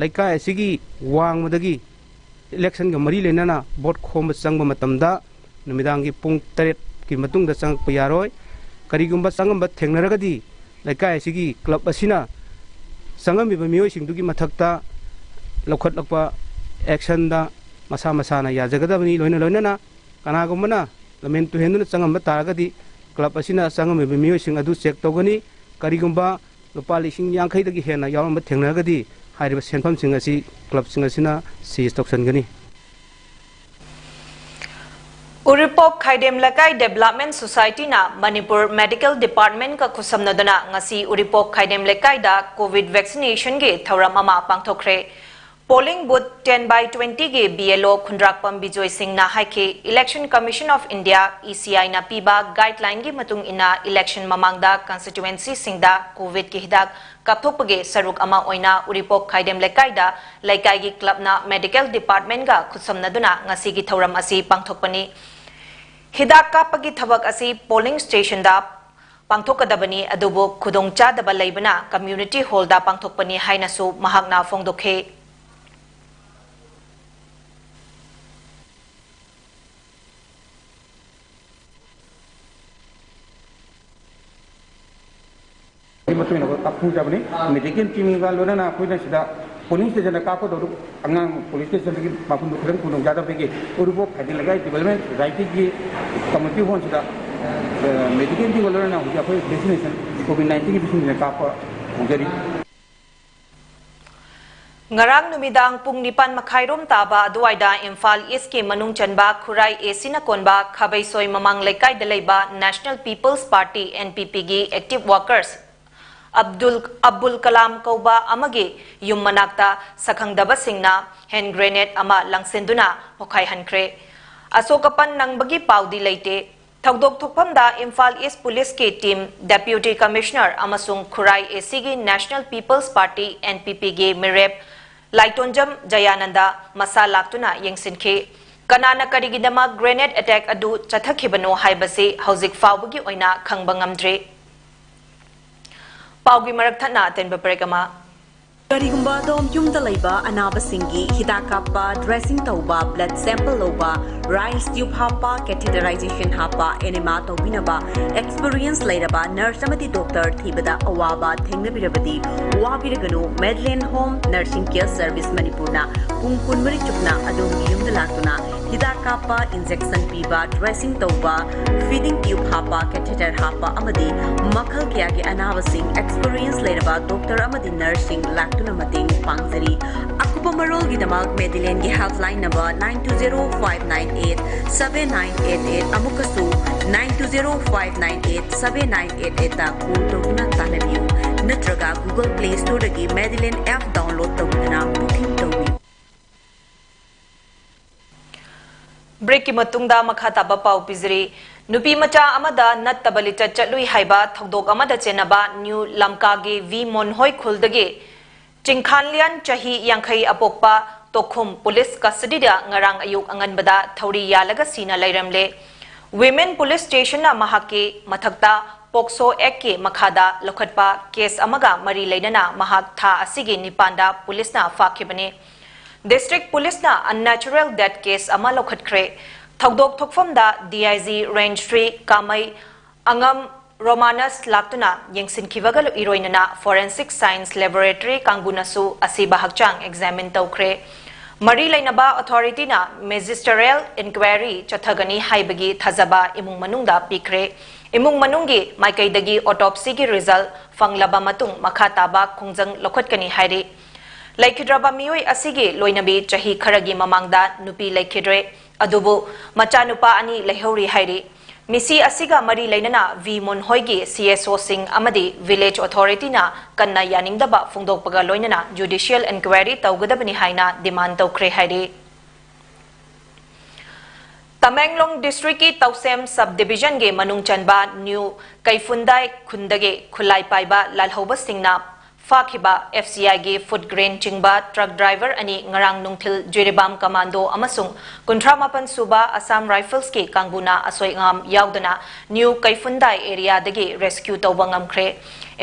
ꯂꯩꯀꯥꯏ ꯑꯁꯤꯒꯤ ꯋꯥꯡꯃꯗꯒꯤ ꯏꯂꯦꯛꯁꯟꯒ ꯃꯔꯤ ꯂꯩꯅꯅ ꯚꯣꯠ ꯈꯣꯝꯕ ꯆꯪꯕ ꯃꯇꯝꯗ ꯅꯨꯃꯤꯗꯥꯡꯒꯤ ꯄꯨꯡ ꯇꯔꯦꯠꯀꯤ ꯃꯇꯨꯡꯗ ꯆꯪꯉꯛꯄ ꯌꯥꯔꯣꯏ꯫ ꯀꯔꯤꯒꯨꯝꯕ ꯆꯪꯉꯝꯕ ꯊꯦꯡꯅꯔꯒꯗꯤ ꯂꯩꯀꯥꯏ ꯑꯁꯤꯒꯤ ꯀ꯭ꯂꯕ ꯑꯁꯤꯅ ꯆꯪꯉꯝꯃꯤꯕ ꯃꯤꯑꯣꯏꯁꯤꯡꯗꯨꯒꯤ ꯃꯊꯛꯇ ꯂꯧꯈꯠꯂꯛꯄ ꯑꯦꯛꯁꯟꯗ ꯃꯁꯥ ꯃꯁꯥꯅ ꯌꯥꯖꯒꯗꯕꯅꯤ꯫ ꯂꯣꯏꯅ ꯂꯣꯏꯅꯅ ꯀꯅꯥꯒꯨꯝꯕꯅ ꯂꯝꯍꯦꯟ ꯇꯨꯍꯦꯟꯗꯨꯅ ꯆꯪꯉꯝꯕ ꯇꯥꯔꯒꯗꯤ ꯀ꯭ꯂꯕ ꯑꯁꯤꯅ ꯆꯪꯉꯝꯃꯤꯕ ꯃꯤꯑꯣꯏꯁꯤꯡ ꯑꯗꯨ ꯆꯦꯛ ꯇꯧꯒꯅꯤ꯫ ꯀꯔꯤꯒꯨꯝꯕ ꯂꯨꯄꯥ ꯂꯤꯁꯤꯡ ꯌꯥꯡꯈꯩꯗꯒꯤ ꯍꯦꯟꯅ ꯌꯥꯎꯔꯝꯕ ꯊꯦꯡꯅꯔꯒꯗꯤ ꯍꯥꯏꯔꯤꯕ ꯁꯦꯟꯐꯝꯁꯤꯡ ꯑꯁꯤ ꯀ꯭ꯂꯕꯁꯤꯡ ꯑꯁꯤꯅ ꯁꯤꯖ ꯇꯧꯁꯤꯟꯒꯅꯤ꯫ ꯎꯔꯤꯄꯣꯛ ꯈꯥꯏꯗꯦꯝ ꯂꯩꯀꯥꯏ ꯗꯦꯕꯂꯞꯃꯦꯟ ꯁꯣꯁꯥꯏꯇꯤꯅ ꯃꯅꯤꯄꯨꯔ ꯃꯦꯗꯤꯀꯦꯜ ꯗꯤꯄꯥꯔꯠꯃꯦꯟꯒ ꯈꯨꯠꯁꯝꯅꯗꯨꯅ ꯉꯁꯤ ꯎꯔꯤꯄꯣꯛ ꯈꯥꯏꯗꯦꯝ ꯂꯩꯀꯥꯏꯗ ꯀꯣꯚꯤꯗ ꯚꯦꯛꯁꯤꯅꯦꯁꯟꯒꯤ ꯊꯧꯔꯝ ꯑꯃ ꯄꯥꯡꯊꯣꯛꯈ꯭ꯔꯦ꯫ Polling booth ten by twenty ꯒꯤ B L O ꯈꯨꯟꯗ꯭ꯔꯥꯛꯄꯝ ꯕꯤꯖꯣꯏ ꯁꯤꯡꯅ ꯍꯥꯏꯈꯤ, Election Commission of India, E C I ꯅ ꯄꯤꯕ ꯒꯥꯏꯗꯂꯥꯏꯟꯒꯤ ꯃꯇꯨꯡ ꯏꯟꯅ ꯏꯂꯦꯛꯁꯟ ꯃꯃꯥꯡꯗ ꯀꯟꯁꯇꯤꯇ꯭ꯌꯨꯑꯦꯟꯁꯤꯁꯤꯡꯗ ꯀꯣꯚꯤꯗꯀꯤ ꯍꯤꯗꯥꯛ ꯀꯥꯞꯊꯣꯛꯄꯒꯤ ꯁꯔꯨꯛ ꯑꯃ ꯑꯣꯏꯅ ꯎꯔꯤꯄꯣꯛ ꯈꯥꯏꯗꯦꯝ ꯂꯩꯀꯥꯏꯗ ꯂꯩꯀꯥꯏꯒꯤ ꯀ꯭ꯂꯕꯅ ꯃꯦꯗꯤꯀꯦꯜ ꯗꯤꯄꯥꯔꯠꯃꯦꯟꯒ ꯈꯨꯠꯁꯝꯅꯗꯨꯅ ꯉꯁꯤꯒꯤ ꯊꯧꯔꯝ ꯑꯁꯤ ꯄꯥꯡꯊꯣꯛꯄꯅꯤ꯫ ꯍꯤꯗꯥꯛ ꯀꯥꯞꯄꯒꯤ ꯊꯕꯛ ꯑꯁꯤ ꯄꯣꯂꯤꯡ ꯁ꯭ꯇꯦꯁꯟꯗ ꯄꯥꯡꯊꯣꯛꯀꯗꯕꯅꯤ, ꯑꯗꯨꯕꯨ ꯈꯨꯗꯣꯡꯆꯥꯗꯕ ꯂꯩꯕꯅ ꯀꯝꯃ꯭ꯌꯨꯅꯤꯇꯤ ꯍꯣꯜꯗ ꯄꯥꯡꯊꯣꯛꯄꯅꯤ ꯍꯥꯏꯅꯁꯨ ꯃꯍꯥꯛꯅ ꯐꯣꯡꯗꯣꯛꯈꯤ꯫ ꯃꯇꯨꯡ ꯏꯟꯅ ꯑꯩꯈꯣꯏ ꯀꯥꯞꯊꯣꯛꯆꯕꯅꯤ꯫ ꯃꯦꯗꯤꯀꯦꯜ ꯇꯤꯝꯒ ꯂꯣꯏꯅꯅ ꯑꯩꯈꯣꯏꯅ ꯁꯤꯗ ꯄꯣꯂꯤꯡ ꯁ꯭ꯇꯦꯁꯟꯗ ꯀꯥꯞꯀꯗꯧꯔꯤꯕ ꯑꯉꯥꯡ ꯄꯣꯂꯤꯡ ꯁ꯭ꯇꯦꯁꯟꯗꯒꯤ ꯃꯐꯝꯗꯨ ꯈꯤꯇꯪ ꯈꯨꯗꯣꯡꯆꯥꯗꯕꯗꯒꯤ ꯎꯔꯤꯄꯣꯛ ꯈꯥꯏꯗꯦꯝ ꯂꯩꯀꯥꯏ ꯗꯤꯕꯦꯂꯞꯃꯦꯟ ꯁꯣꯁꯥꯏꯇꯤꯒꯤ ꯀꯝꯃ꯭ꯌꯨꯅꯤꯇꯤ ꯍꯣꯜꯁꯤꯗ, ꯑ, ꯃꯦꯗꯤꯀꯦꯜ ꯇꯤꯝꯒ ꯂꯣꯏꯅꯅ ꯍꯧꯖꯤꯛ ꯑꯩꯈꯣꯏ ꯚꯦꯛꯁꯤꯅꯦꯁꯟ, ꯀꯣꯚꯤꯗ ꯅꯥꯏꯟꯇꯤꯟꯒꯤ ꯚꯦꯛꯁꯤꯅꯦꯁꯟ ꯀꯥꯞꯄ ꯍꯧꯖꯔꯤ꯫ ꯉꯔꯥꯡ ꯅꯨꯃꯤꯗꯥꯡ ꯄꯨꯡ ꯅꯤꯄꯥꯟ ꯃꯈꯥꯏꯔꯣꯝ ꯇꯥꯕ ꯑꯗꯨꯋꯥꯏꯗ ꯏꯝꯐꯥꯜ ꯏꯁꯀꯤ ꯃꯅꯨꯡ ꯆꯟꯕ ꯈꯨꯔꯥꯏ ꯑꯦꯁꯤꯅ ꯀꯣꯟꯕ ꯈꯥꯕꯩꯁꯣꯏ ꯃꯃꯥꯡ ꯂꯩꯀꯥꯏꯗ ꯂꯩꯕ National People's Party, N P P, ꯒꯤ ꯑꯦꯛꯇꯤꯚ ꯋꯥꯔꯀꯔꯁ ꯑꯕꯗꯨꯜ, ꯑꯕꯨꯜ ꯀꯂꯥꯝ ꯀꯧꯕ ꯑꯃꯒꯤ ꯌꯨꯝ ꯃꯅꯥꯛꯇ ꯁꯛꯈꯪꯗꯕꯁꯤꯡꯅ ꯍꯦꯟ ꯒ꯭ꯔꯦꯅꯦꯗ ꯑꯃ ꯂꯪꯁꯤꯟꯗꯨꯅ ꯄꯣꯈꯥꯏꯍꯟꯈ꯭ꯔꯦ꯫ ꯑꯁꯣꯛ ꯑꯄꯟ ꯅꯪꯕꯒꯤ ꯄꯥꯎꯗꯤ ꯂꯩꯇꯦ꯫ ꯊꯧꯗꯣꯛ ꯊꯣꯛꯐꯝꯗ ꯏꯝꯐꯥꯜ ꯏꯁ ꯄꯨꯂꯤꯁꯀꯤ ꯇꯤꯝ, ꯗꯦꯄ꯭ꯌꯨꯇꯤ ꯀꯃꯤꯁꯅꯔ ꯑꯃꯁꯨꯡ ꯈꯨꯔꯥꯏ ꯑꯦꯁꯤꯒꯤ National People's Party, N P P, ꯒꯤ ꯃꯤꯔꯦꯞ ꯂꯥꯏꯇꯣꯟꯖꯝ ꯖꯌꯥꯅꯟꯗ ꯃꯁꯥ ꯂꯥꯛꯇꯨꯅ ꯌꯦꯡꯁꯤꯟꯈꯤ꯫ ꯀꯅꯥꯅ ꯀꯔꯤꯒꯤꯗꯃꯛ ꯒ꯭ꯔꯦꯅꯦꯗ ꯑꯦꯇꯦꯛ ꯑꯗꯨ ꯆꯠꯊꯈꯤꯕꯅꯣ ꯍꯥꯏꯕꯁꯤ ꯍꯧꯖꯤꯛ ꯐꯥꯎꯕꯒꯤ ꯑꯣꯏꯅ ꯈꯪꯕ ꯉꯝꯗ꯭ꯔꯤ꯫ ꯄꯥꯎꯒꯤ ꯃꯔꯛ ꯊꯠꯅ ꯑꯇꯦꯟꯕ ꯕ꯭ꯔꯦꯛ ꯑꯃ꯫ ꯀꯔꯤꯒꯨꯝꯕ ꯑꯗꯣꯝ ꯌꯨꯝꯗ ꯂꯩꯕ ꯑꯅꯥꯕꯁꯤꯡꯒꯤ ꯍꯤꯗꯥꯛ ꯀꯥꯞꯄ, ꯗ꯭ꯔꯦꯁꯤꯡ ꯇꯧꯕ, ꯕ꯭ꯂꯗ ꯁꯦꯝꯄꯜ ꯂꯧꯕ, ꯔꯥꯏꯁ ꯇ꯭ꯌꯨꯕ ꯍꯥꯞꯄ, ꯀꯦꯊꯦꯇꯔꯥꯏꯖꯦꯁꯟ ꯍꯥꯞꯄ, ꯑꯦꯅꯦꯃꯥ ꯇꯧꯕꯤꯅꯕ ꯑꯦꯛꯁꯄꯤꯔꯤꯌꯦꯟꯁ ꯂꯩꯔꯕ ꯅꯔꯁ ꯑꯃꯗꯤ ꯗꯣꯛꯇꯔ ꯊꯤꯕꯗ ꯑꯋꯥꯕ ꯊꯦꯡꯅꯕꯤꯔꯕꯗꯤ ꯋꯥꯕꯤꯔꯒꯅꯨ꯫ ꯃꯦꯗꯂꯦꯟ ꯍꯣꯝ ꯅꯔꯁꯤꯡ ꯀꯦꯌꯔ ꯁꯔꯚꯤꯁ ꯃꯅꯤꯄꯨꯔꯅ ꯄꯨꯡ ꯀꯨꯟꯃꯔꯤ ꯆꯨꯞꯅ ꯑꯗꯣꯝꯒꯤ ꯌꯨꯝꯗ ꯂꯥꯛꯇꯨꯅ ꯍꯤꯗꯥꯛ ꯀꯥꯞꯄ, ꯏꯟꯖꯦꯛꯁꯟ ꯄꯤꯕ, ꯗ꯭ꯔꯦꯁꯤꯡ ꯇꯧꯕ, ꯐꯤꯗꯤꯡ ꯇ꯭ꯌꯨꯕ ꯍꯥꯞꯄ, ꯀꯦꯊꯦꯇꯔ ꯍꯥꯞꯄ ꯑꯃꯗꯤ ꯃꯈꯜ ꯀꯌꯥꯒꯤ ꯑꯅꯥꯕꯁꯤꯡ ꯑꯦꯛꯁꯄꯤꯔꯤꯌꯦꯟꯁ ꯂꯩꯔꯕ ꯗꯣꯛꯇꯔ ꯑꯃꯗꯤ ꯅꯔꯁꯁꯤꯡ ꯂꯥꯛꯇꯨꯅ ꯃꯇꯦꯡ ꯄꯥꯡꯖꯔꯤ꯫ ꯑꯀꯨꯞꯄ ꯃꯔꯣꯜꯒꯤꯗꯃꯛ ꯃꯦꯗꯤꯂꯦꯟꯒꯤ helpline number nine two zero five nine eight seven nine eight eight ꯑꯃꯨꯛꯀꯁꯨ nine two zero five nine eight seven nine eight eight ꯇ ꯀꯣꯜ ꯇꯧꯗꯨꯅ ꯇꯥꯟꯅꯕꯤꯌꯨ, ꯅꯠꯇ꯭ꯔꯒ Google Play Storeꯗꯒꯤ ꯃꯦꯗꯤꯂꯦꯟ ꯑꯦꯞ ꯗꯥꯎꯟꯂꯣꯗ ꯇꯧꯗꯨꯅ ꯕꯨꯀꯤꯡ ꯇꯧꯕꯤꯌꯨ꯫ ꯕ꯭ꯔꯦꯛꯀꯤ ꯃꯇꯨꯡꯗ ꯃꯈꯥ ꯇꯥꯕ ꯄꯥꯎ ꯄꯤꯖꯔꯤ꯫ ꯅꯨꯄꯤ ꯃꯆꯥ ꯑꯃꯗ ꯅꯠꯇꯕ ꯂꯤꯆꯠ ꯆꯠꯂꯨꯏ ꯍꯥꯏꯕ ꯊꯧꯗꯣꯛ ꯑꯃꯗ ꯆꯦꯟꯅꯕ ꯅ꯭ꯌꯨ ꯂꯝꯀꯥꯒꯤ ꯚꯤ ꯃꯣꯟꯍꯣꯏ ꯈꯨꯜꯗꯒꯤ ꯆꯤꯡꯈꯥꯟꯂꯤꯌꯥꯟ ꯆꯍꯤ ꯌꯥꯡꯈꯩ ꯑꯄꯣꯛꯄ ꯇꯣꯈꯨꯝ ꯄꯨꯂꯤꯁ ꯀꯁꯇꯗꯤꯗ ꯉꯔꯥꯡ ꯑꯌꯨꯛ ꯑꯉꯟꯕꯗ ꯊꯧꯔꯤ ꯌꯥꯜꯂꯒ ꯁꯤꯅ ꯂꯩꯔꯝꯂꯦ꯫ ꯋꯤꯃꯦꯟ ꯄꯨꯂꯤꯁ ꯁ꯭ꯇꯦꯁꯟꯅ ꯃꯍꯥꯛꯀꯤ ꯃꯊꯛꯇ ꯄꯣꯛꯁꯣ ꯑꯦꯛꯀꯤ ꯃꯈꯥꯗ ꯂꯧꯈꯠꯄ ꯀꯦꯁ ꯑꯃꯒ ꯃꯔꯤ ꯂꯩꯅꯅ ꯃꯍꯥꯛ ꯊꯥ ꯑꯁꯤꯒꯤ ꯅꯤꯄꯥꯟꯗ ꯄꯨꯂꯤꯁꯅ ꯐꯥꯈꯤꯕꯅꯤ꯫ ꯗꯤꯁꯇ꯭ꯔꯤꯛ ꯄꯨꯂꯤꯁꯅ ꯑꯟꯅꯦꯆꯔꯦꯜ ꯗꯦꯠ ꯀꯦꯁ ꯑꯃ ꯂꯧꯈꯠꯈ꯭ꯔꯦ꯫ ꯊꯧꯗꯣꯛ ꯊꯣꯛꯐꯝꯗ D I G range three Kamei ꯑꯉꯝ ꯔꯣꯃꯥꯅꯁ ꯂꯥꯛꯇꯨꯅ ꯌꯦꯡꯁꯤꯟꯈꯤꯕꯒ ꯏꯔꯣꯏꯅꯅ ꯐꯣꯔꯦꯟꯁꯤꯛ ꯁꯥꯏꯟꯁ ꯂꯦꯕꯣꯔꯦꯇꯔꯤ ꯀꯥꯡꯕꯨꯅꯁꯨ ꯑꯁꯤꯕ ꯍꯛꯆꯥꯡ ꯑꯦꯛꯖꯥꯃꯤꯟ ꯇꯧꯈ꯭ꯔꯦ꯫ ꯃꯔꯤ ꯂꯩꯅꯕ ꯑꯣꯊꯣꯔꯤꯇꯤꯅ ꯃꯦꯖꯤꯁꯇꯔꯦꯜ ꯏꯟꯀ꯭ꯋꯥꯏꯔꯤ ꯆꯠꯊꯒꯅꯤ ꯍꯥꯏꯕꯒꯤ ꯊꯥꯖꯕ ꯏꯃꯨꯡ ꯃꯅꯨꯡꯗ ꯄꯤꯈ꯭ꯔꯦ꯫ ꯏꯃꯨꯡ ꯃꯅꯨꯡꯒꯤ ꯃꯥꯏꯀꯩꯗꯒꯤ ꯑꯣꯇꯣꯞꯁꯤꯒꯤ ꯔꯤꯖꯜ ꯐꯪꯂꯕ ꯃꯇꯨꯡ ꯃꯈꯥ ꯇꯥꯕ ꯈꯣꯡꯖꯪ ꯂꯧꯈꯠꯀꯅꯤ ꯍꯥꯏꯔꯤ꯫ ꯂꯩꯈꯤꯗ꯭ꯔꯕ ꯃꯤꯑꯣꯏ ꯑꯁꯤꯒꯤ ꯂꯣꯏꯅꯕꯤ ꯆꯍꯤ ꯈꯔꯒꯤ ꯃꯃꯥꯡꯗ ꯅꯨꯄꯤ ꯂꯩꯈꯤꯗ꯭ꯔꯦ, ꯑꯗꯨꯕꯨ ꯃꯆꯥꯅꯨꯄꯥ ꯑꯅꯤ ꯂꯩꯍꯧꯔꯤ ꯍꯥꯏꯔꯤ꯫ ꯃꯤꯁꯤ ꯑꯁꯤꯒ ꯃꯔꯤ ꯂꯩꯅꯅ ꯚꯤ ꯃꯣꯟꯍꯣꯏꯒꯤ ꯁꯤ ꯑꯦꯁ ꯑꯣꯁꯤꯡ ꯑꯃꯗꯤ ꯚꯤꯂꯦꯖ ꯑꯣꯊꯣꯔꯤꯇꯤꯅ ꯀꯟꯅ ꯌꯥꯅꯤꯡꯗꯕ ꯐꯣꯡꯗꯣꯛꯄꯒ ꯂꯣꯏꯅꯅ ꯖꯨꯗꯤꯁꯤꯌꯦꯜ ꯏꯟꯀ꯭ꯋꯥꯏꯔꯤ ꯇꯧꯒꯗꯕꯅꯤ ꯍꯥꯏꯅ ꯗꯤꯃꯥꯟ ꯇꯧꯈ꯭ꯔꯦ ꯍꯥꯏꯔꯤ꯫ ꯇꯃꯦꯡꯂꯣꯡ ꯗꯤꯁꯇ꯭ꯔꯤꯛꯀꯤ ꯇꯧꯁꯦꯝ ꯁꯕ ꯗꯤꯕꯤꯖꯟꯒꯤ ꯃꯅꯨꯡ ꯆꯟꯕ ꯅ꯭ꯌꯨ ꯀꯩꯐꯨꯟꯗꯥꯏ ꯈꯨꯟꯗꯒꯤ ꯈꯨꯠꯂꯥꯏ ꯄꯥꯏꯕ ꯂꯥꯜꯍꯧꯕꯁꯤꯡꯅ ꯐꯥꯈꯤꯕ ꯑꯦꯐ ꯁꯤ ꯑꯥꯏꯒꯤ ꯐꯨꯗ ꯒ꯭ꯔꯦꯟ ꯆꯤꯡꯕ ꯇ꯭ꯔꯛ ꯗ꯭ꯔꯥꯏꯚꯔ ꯑꯅꯤ ꯉꯔꯥꯡ ꯅꯨꯡꯊꯤꯜ ꯖꯤꯔꯤꯕꯥꯝ ꯀꯃꯥꯟꯗꯣ ꯑꯃꯁꯨꯡ ꯀꯨꯟꯊ꯭ꯔꯥ ꯃꯥꯄꯟ ꯁꯨꯕ ꯑꯁꯥꯝ ꯔꯥꯏꯐꯜꯁꯀꯤ ꯀꯥꯡꯕꯨꯅ ꯑꯁꯣꯏ ꯑꯉꯥꯝ ꯌꯥꯎꯗꯅ ꯅ꯭ꯌꯨ ꯀꯩꯐꯨꯟꯗꯥꯏ ꯑꯦꯔꯤꯌꯥꯗꯒꯤ ꯔꯦꯁꯀ꯭ꯌꯨ ꯇꯧꯕ ꯉꯝꯈ꯭ꯔꯦ꯫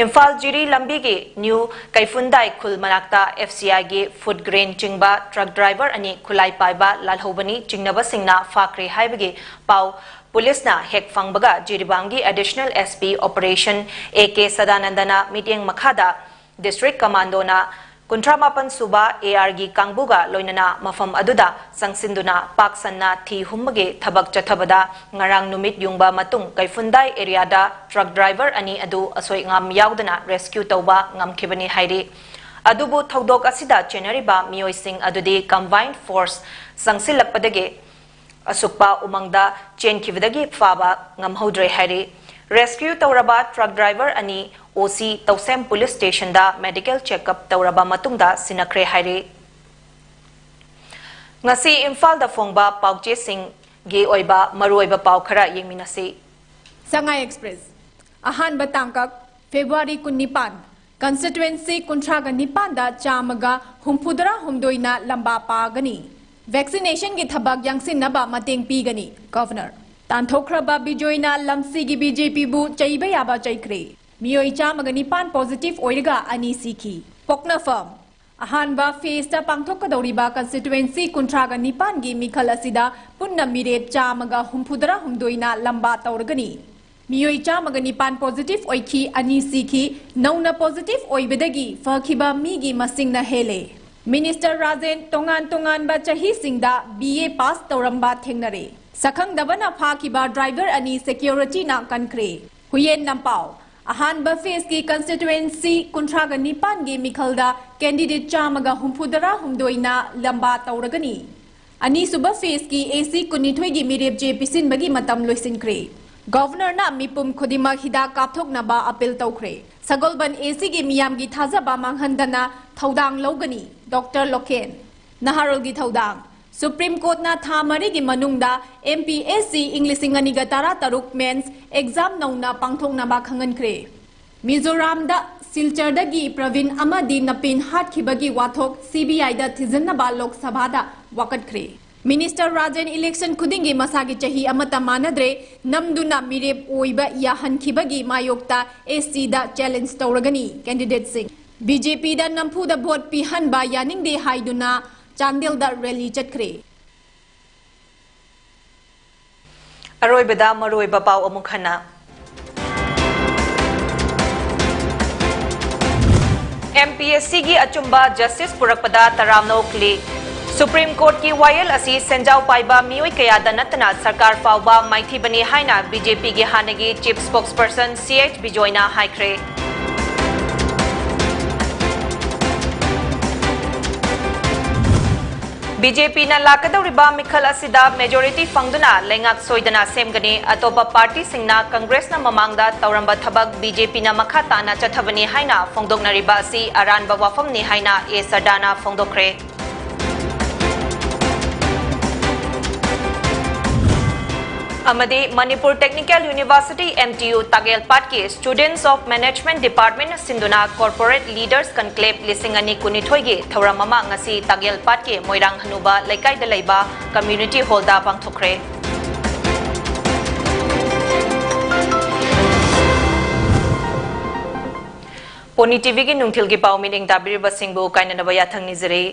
ꯏꯝꯐꯥꯜ ꯖꯤꯔꯤ ꯂꯝꯕꯤꯒꯤ ꯅ꯭ꯌꯨ ꯀꯩꯐꯨꯟꯗꯥꯏ ꯈꯨꯜ ꯃꯅꯥꯛꯇ ꯑꯦꯐ ꯁꯤ ꯑꯥꯏꯒꯤ ꯐꯨꯗ ꯒ꯭ꯔꯦꯟ ꯆꯤꯡꯕ ꯇ꯭ꯔꯛ ꯗ꯭ꯔꯥꯏꯚꯔ ꯑꯅꯤ ꯈꯨꯠꯂꯥꯏ ꯄꯥꯏꯕ ꯂꯥꯜꯍꯧꯕꯅꯤ ꯆꯤꯡꯅꯕꯁꯤꯡꯅ ꯐꯥꯈ꯭ꯔꯦ ꯍꯥꯏꯕꯒꯤ ꯄꯥꯎ ꯄꯨꯂꯤꯁꯅ ꯍꯦꯛ ꯐꯪꯕꯒ ꯖꯤꯔꯤꯕꯥꯝꯒꯤ additional S P operation A K ꯁꯗꯥꯅꯟꯗꯅ ꯃꯤꯠꯌꯦꯡ ꯃꯈꯥꯗ ꯗꯤꯁꯇ꯭ꯔꯤꯛ ꯀꯃꯥꯟꯗꯣꯅ ꯀꯨꯟꯊ꯭ꯔꯥ ꯃꯥꯄꯟ ꯁꯨꯕ ꯑꯦ ꯑꯥꯔꯒꯤ ꯀꯥꯡꯕꯨꯒ ꯂꯣꯏꯅꯅ ꯃꯐꯝ ꯑꯗꯨꯗ ꯆꯪꯁꯤꯟꯗꯨꯅ ꯄꯥꯛ ꯁꯟꯅ ꯊꯤ ꯍꯨꯝꯕꯒꯤ ꯊꯕꯛ ꯆꯠꯊꯕꯗ ꯉꯔꯥꯡ ꯅꯨꯃꯤꯠ ꯌꯨꯡꯕ ꯃꯇꯨꯡ ꯀꯩꯐꯨꯟꯗꯥꯏ ꯑꯦꯔꯤꯌꯥꯗ ꯇ꯭ꯔꯛ ꯗ꯭ꯔꯥꯏꯚꯔ ꯑꯅꯤ ꯑꯗꯨ ꯑꯁꯣꯏ ꯑꯉꯥꯝ ꯌꯥꯎꯗꯅ ꯔꯦꯁꯀ꯭ꯌꯨ ꯇꯧꯕ ꯉꯝꯈꯤꯕꯅꯤ ꯍꯥꯏꯔꯤ꯫ ꯑꯗꯨꯕꯨ ꯊꯧꯗꯣꯛ ꯑꯁꯤꯗ ꯆꯦꯟꯅꯔꯤꯕ ꯃꯤꯑꯣꯏꯁꯤꯡ ꯑꯗꯨꯗꯤ combined force ꯆꯪꯁꯤꯜꯂꯛꯄꯗꯒꯤ ꯑꯁꯨꯛꯄ ꯎꯃꯪꯗ ꯆꯦꯟꯈꯤꯕꯗꯒꯤ ꯐꯥꯕ ꯉꯝꯍꯧꯗ꯭ꯔꯦ ꯍꯥꯏꯔꯤ꯫ Rescue ꯇꯧꯔꯕ truck driver ꯑꯅꯤ O C ꯇꯧꯁꯦꯝ police stationꯗ medical checkup ꯇꯧꯔꯕ ꯃꯇꯨꯡꯗ ꯁꯤꯟꯅꯈ꯭ꯔꯦ ꯍꯥꯏꯔꯤ꯫ ꯉꯁꯤ ꯏꯝꯐꯥꯜꯗ ꯐꯣꯡꯕ ꯄꯥꯎꯆꯦꯁꯤꯡꯒꯤ ꯑꯣꯏꯕ ꯃꯔꯨꯑꯣꯏꯕ ꯄꯥꯎ ꯈꯔ ꯌꯦꯡꯃꯤꯟꯅꯁꯤ꯫ Sangai Express꯫ ꯑꯍꯥꯟꯕ ꯇꯥꯡꯀꯛ, February ꯀꯨꯟꯅꯤꯄꯥꯟ꯫ Constituency ꯀꯨꯟꯊ꯭ꯔꯥꯒ ꯅꯤꯄꯥꯟꯗ ꯆꯥꯝꯃꯒ ꯍꯨꯝꯐꯨꯇꯔꯥ ꯍꯨꯝꯗꯣꯏꯅ ꯂꯝꯕꯥ ꯄꯥꯒꯅꯤ꯫ Vaccinationꯒꯤ ꯊꯕꯛ ꯌꯥꯡꯁꯤꯟꯅꯕ ꯃꯇꯦꯡ ꯄꯤꯒꯅꯤ, Governor꯫ ꯇꯥꯟꯊꯣꯛꯈ꯭ꯔꯕ ꯕꯤꯖꯣꯏꯅ ꯂꯝꯁꯤꯒꯤ BJPꯕꯨ ꯆꯩꯕ ꯌꯥꯕ ꯆꯩꯈ꯭ꯔꯦ꯫ ꯃꯤꯑꯣꯏ ꯆꯥꯝꯃꯒ ꯅꯤꯄꯥꯟ positive ꯑꯣꯏꯔꯒ ꯑꯅꯤ ꯁꯤꯈꯤ꯫ ꯄꯣꯛꯅꯐꯝ꯫ ꯑꯍꯥꯟꯕ phaseꯇ ꯄꯥꯡꯊꯣꯛꯀꯗꯧꯔꯤꯕ constituency ꯀꯨꯟꯊ꯭ꯔꯥꯒ ꯅꯤꯄꯥꯟꯒꯤ ꯃꯤꯈꯜ ꯑꯁꯤꯗ ꯄꯨꯟꯅ ꯃꯤꯔꯦꯞ ꯆꯥꯝꯃꯒ ꯍꯨꯝꯐꯨꯇꯔꯥ ꯍꯨꯝꯗꯣꯏꯅ ꯂꯝꯕꯥ ꯇꯧꯔꯒꯅꯤ꯫ ꯃꯤꯑꯣꯏ ꯆꯥꯝꯃꯒ ꯅꯤꯄꯥꯟ positive ꯑꯣꯏꯈꯤ, ꯑꯅꯤ ꯁꯤꯈꯤ꯫ ꯅꯧꯅ positive ꯑꯣꯏꯕꯗꯒꯤ ꯐꯈꯤꯕ ꯃꯤꯒꯤ ꯃꯁꯤꯡꯅ ꯍꯦꯜꯂꯦ꯫ Minister ꯔꯥꯖꯦꯟ ꯇꯣꯉꯥꯟ ꯇꯣꯉꯥꯟꯕ ꯆꯍꯤꯁꯤꯡꯗ BA pass ꯇꯧꯔꯝꯕ ꯊꯦꯡꯅꯔꯦ꯫ ꯁꯛꯈꯪꯗꯕꯅ ꯐꯥꯈꯤꯕ driver ꯑꯅꯤ securityꯅ ꯀꯟꯈ꯭ꯔꯦ꯫ ꯍꯨꯌꯦꯟ ꯂꯝꯄꯥꯎ꯫ ꯑꯍꯥꯟꯕ phaseꯀꯤ constituency ꯀꯨꯟꯊ꯭ꯔꯥꯒ ꯅꯤꯄꯥꯟꯒꯤ ꯃꯤꯈꯜꯗ candidate ꯆꯥꯝꯃꯒ ꯍꯨꯝꯐꯨꯇꯔꯥ ꯍꯨꯝꯗꯣꯏꯅ ꯂꯝꯕꯥ ꯇꯧꯔꯒꯅꯤ꯫ ꯑꯅꯤꯁꯨꯕ phaseꯀꯤ AC ꯀꯨꯟꯅꯤꯊꯣꯏꯒꯤ ꯃꯤꯔꯦꯞ ꯆꯦ ꯄꯤꯁꯤꯟꯕꯒꯤ ꯃꯇꯝ ꯂꯣꯏꯁꯤꯟꯈ꯭ꯔꯦ꯫ Governorꯅ ꯃꯤꯄꯨꯝ ꯈꯨꯗꯤꯡꯃꯛ ꯍꯤꯗꯥꯛ ꯀꯥꯞꯊꯣꯛꯅꯕ appeal ꯇꯧꯈ꯭ꯔꯦ꯫ ꯁꯒꯣꯜꯕꯟ ACꯒꯤ ꯃꯤꯌꯥꯝꯒꯤ ꯊꯥꯖꯕ ꯃꯥꯡꯍꯟꯗꯅ ꯊꯧꯗꯥꯡ ꯂꯧꯒꯅꯤ, Doctor ꯂꯣꯀꯦꯟ꯫ ꯅꯍꯥꯔꯣꯜꯒꯤ ꯊꯧꯗꯥꯡ꯫ Supreme Courtꯅ ꯊꯥ ꯃꯔꯤꯒꯤ ꯃꯅꯨꯡꯗ MPSC ꯏꯪ ꯂꯤꯁꯤꯡ ꯑꯅꯤꯒ ꯇꯔꯥꯇꯔꯨꯛ mains exam ꯅꯧꯅ ꯄꯥꯡꯊꯣꯛꯅꯕ ꯈꯪꯍꯟꯈ꯭ꯔꯦ꯫ ꯃꯤꯖꯣꯔꯥꯝꯗ ꯁꯤꯜꯆꯔꯗꯒꯤ ꯄ꯭ꯔꯕꯤꯟ ꯑꯃꯗꯤ ꯅꯄꯤꯟ ꯍꯥꯠꯈꯤꯕꯒꯤ ꯋꯥꯊꯣꯛ CBIꯗ ꯊꯤꯖꯤꯟꯅꯕ ꯂꯣꯛ ꯁꯚꯥꯗ ꯋꯥꯀꯠꯈ꯭ꯔꯦ꯫ Minister ꯔꯥꯖꯦꯟ election ꯈꯨꯗꯤꯡꯒꯤ ꯃꯁꯥꯒꯤ ꯆꯍꯤ ꯑꯃꯠꯇ ꯃꯥꯟꯅꯗ꯭ꯔꯦ ꯅꯝꯗꯨꯅ ꯃꯤꯔꯦꯞ ꯑꯣꯏꯕ ꯌꯥꯍꯟꯈꯤꯕꯒꯤ ꯃꯥꯌꯣꯛꯇ SCꯗ challenge ꯇꯧꯔꯒꯅꯤ candidateꯁꯤꯡ꯫ BJPꯗ ꯅꯝꯐꯨꯗ vote ꯄꯤꯍꯟꯕ ꯌꯥꯅꯤꯡꯗꯦ ꯍꯥꯏꯗꯨꯅ ꯆꯥꯟꯗꯦꯜꯗ rally ꯆꯠꯈ꯭ꯔꯦ꯫ ꯑꯔꯣꯏꯕꯗ ꯃꯔꯨꯑꯣꯏꯕ ꯄꯥꯎ ꯑꯃꯨꯛ ꯍꯟꯅ꯫ MPSCꯒꯤ ꯑꯆꯨꯝꯕ justice ꯄꯨꯔꯛꯄꯗ ꯇꯔꯥꯝꯅ ꯑꯣꯛꯂꯤ꯫ Supreme Courtꯀꯤ ꯋꯥꯌꯦꯜ ꯑꯁꯤ ꯁꯦꯟꯖꯥꯎ ꯄꯥꯏꯕ ꯃꯤꯑꯣꯏ ꯀꯌꯥꯗ ꯅꯠꯇꯅ ꯁꯔꯀꯥꯔ ꯐꯥꯎꯕ ꯃꯥꯏꯊꯤꯕꯅꯤ ꯍꯥꯏꯅ BJPꯒꯤ ꯍꯥꯟꯅꯒꯤ chief spokesperson CH ꯕꯤꯖꯣꯏꯅ ꯍꯥꯏꯈ꯭ꯔꯦ꯫ ꯕꯤ ꯖꯦ ꯄꯤꯅ ꯂꯥꯛꯀꯗꯧꯔꯤꯕ ꯃꯤꯈꯜ ꯑꯁꯤꯗ majority ꯐꯪꯗꯨꯅ ꯂꯩꯉꯥꯛ ꯁꯣꯏꯗꯅ ꯁꯦꯝꯒꯅꯤ꯫ ꯑꯇꯣꯞꯄ partyꯁꯤꯡꯅ Congressꯅ ꯃꯃꯥꯡꯗ ꯇꯧꯔꯝꯕ ꯊꯕꯛ ꯕꯤ ꯖꯦ ꯄꯤꯅ ꯃꯈꯥ ꯇꯥꯅ ꯆꯠꯊꯕꯅꯤ ꯍꯥꯏꯅ ꯐꯣꯡꯗꯣꯛꯅꯔꯤꯕ ꯑꯁꯤ ꯑꯔꯥꯟꯕ ꯋꯥꯐꯝꯅꯤ ꯍꯥꯏꯅ ꯑꯦ ꯁꯔꯗꯥꯅ ꯐꯣꯡꯗꯣꯛꯈ꯭ꯔꯦ꯫ ꯑꯃꯗꯤ Manipur Technical University, M T U, ꯇꯥꯒꯦꯜ ꯄꯥꯠꯀꯤ Students of Management Department ꯁꯤꯟꯗꯨꯅ Corporate Leaders Conclave ꯂꯤꯁꯤꯡ ꯑꯅꯤ ꯀꯨꯟꯅꯤꯊꯣꯏꯒꯤ ꯊꯧꯔꯝ ꯑꯃ ꯉꯁꯤ ꯇꯥꯒꯦꯜ ꯄꯥꯠꯀꯤ ꯃꯣꯏꯔꯥꯡ ꯍꯅꯨꯕ ꯂꯩꯀꯥꯏꯗ ꯂꯩꯕ Community Hallꯗ ꯄꯥꯡꯊꯣꯛꯈ꯭ꯔꯦ꯫ ꯄꯣꯅꯤ ꯇꯤ ꯚꯤꯒꯤ ꯅꯨꯡꯊꯤꯜꯒꯤ ꯄꯥꯎ ꯃꯤꯠꯌꯦꯡ ꯇꯥꯕꯤꯔꯤꯕꯁꯤꯡꯕꯨ ꯀꯥꯏꯅꯅꯕ ꯌꯥꯊꯪ ꯅꯤꯖꯔꯤ꯫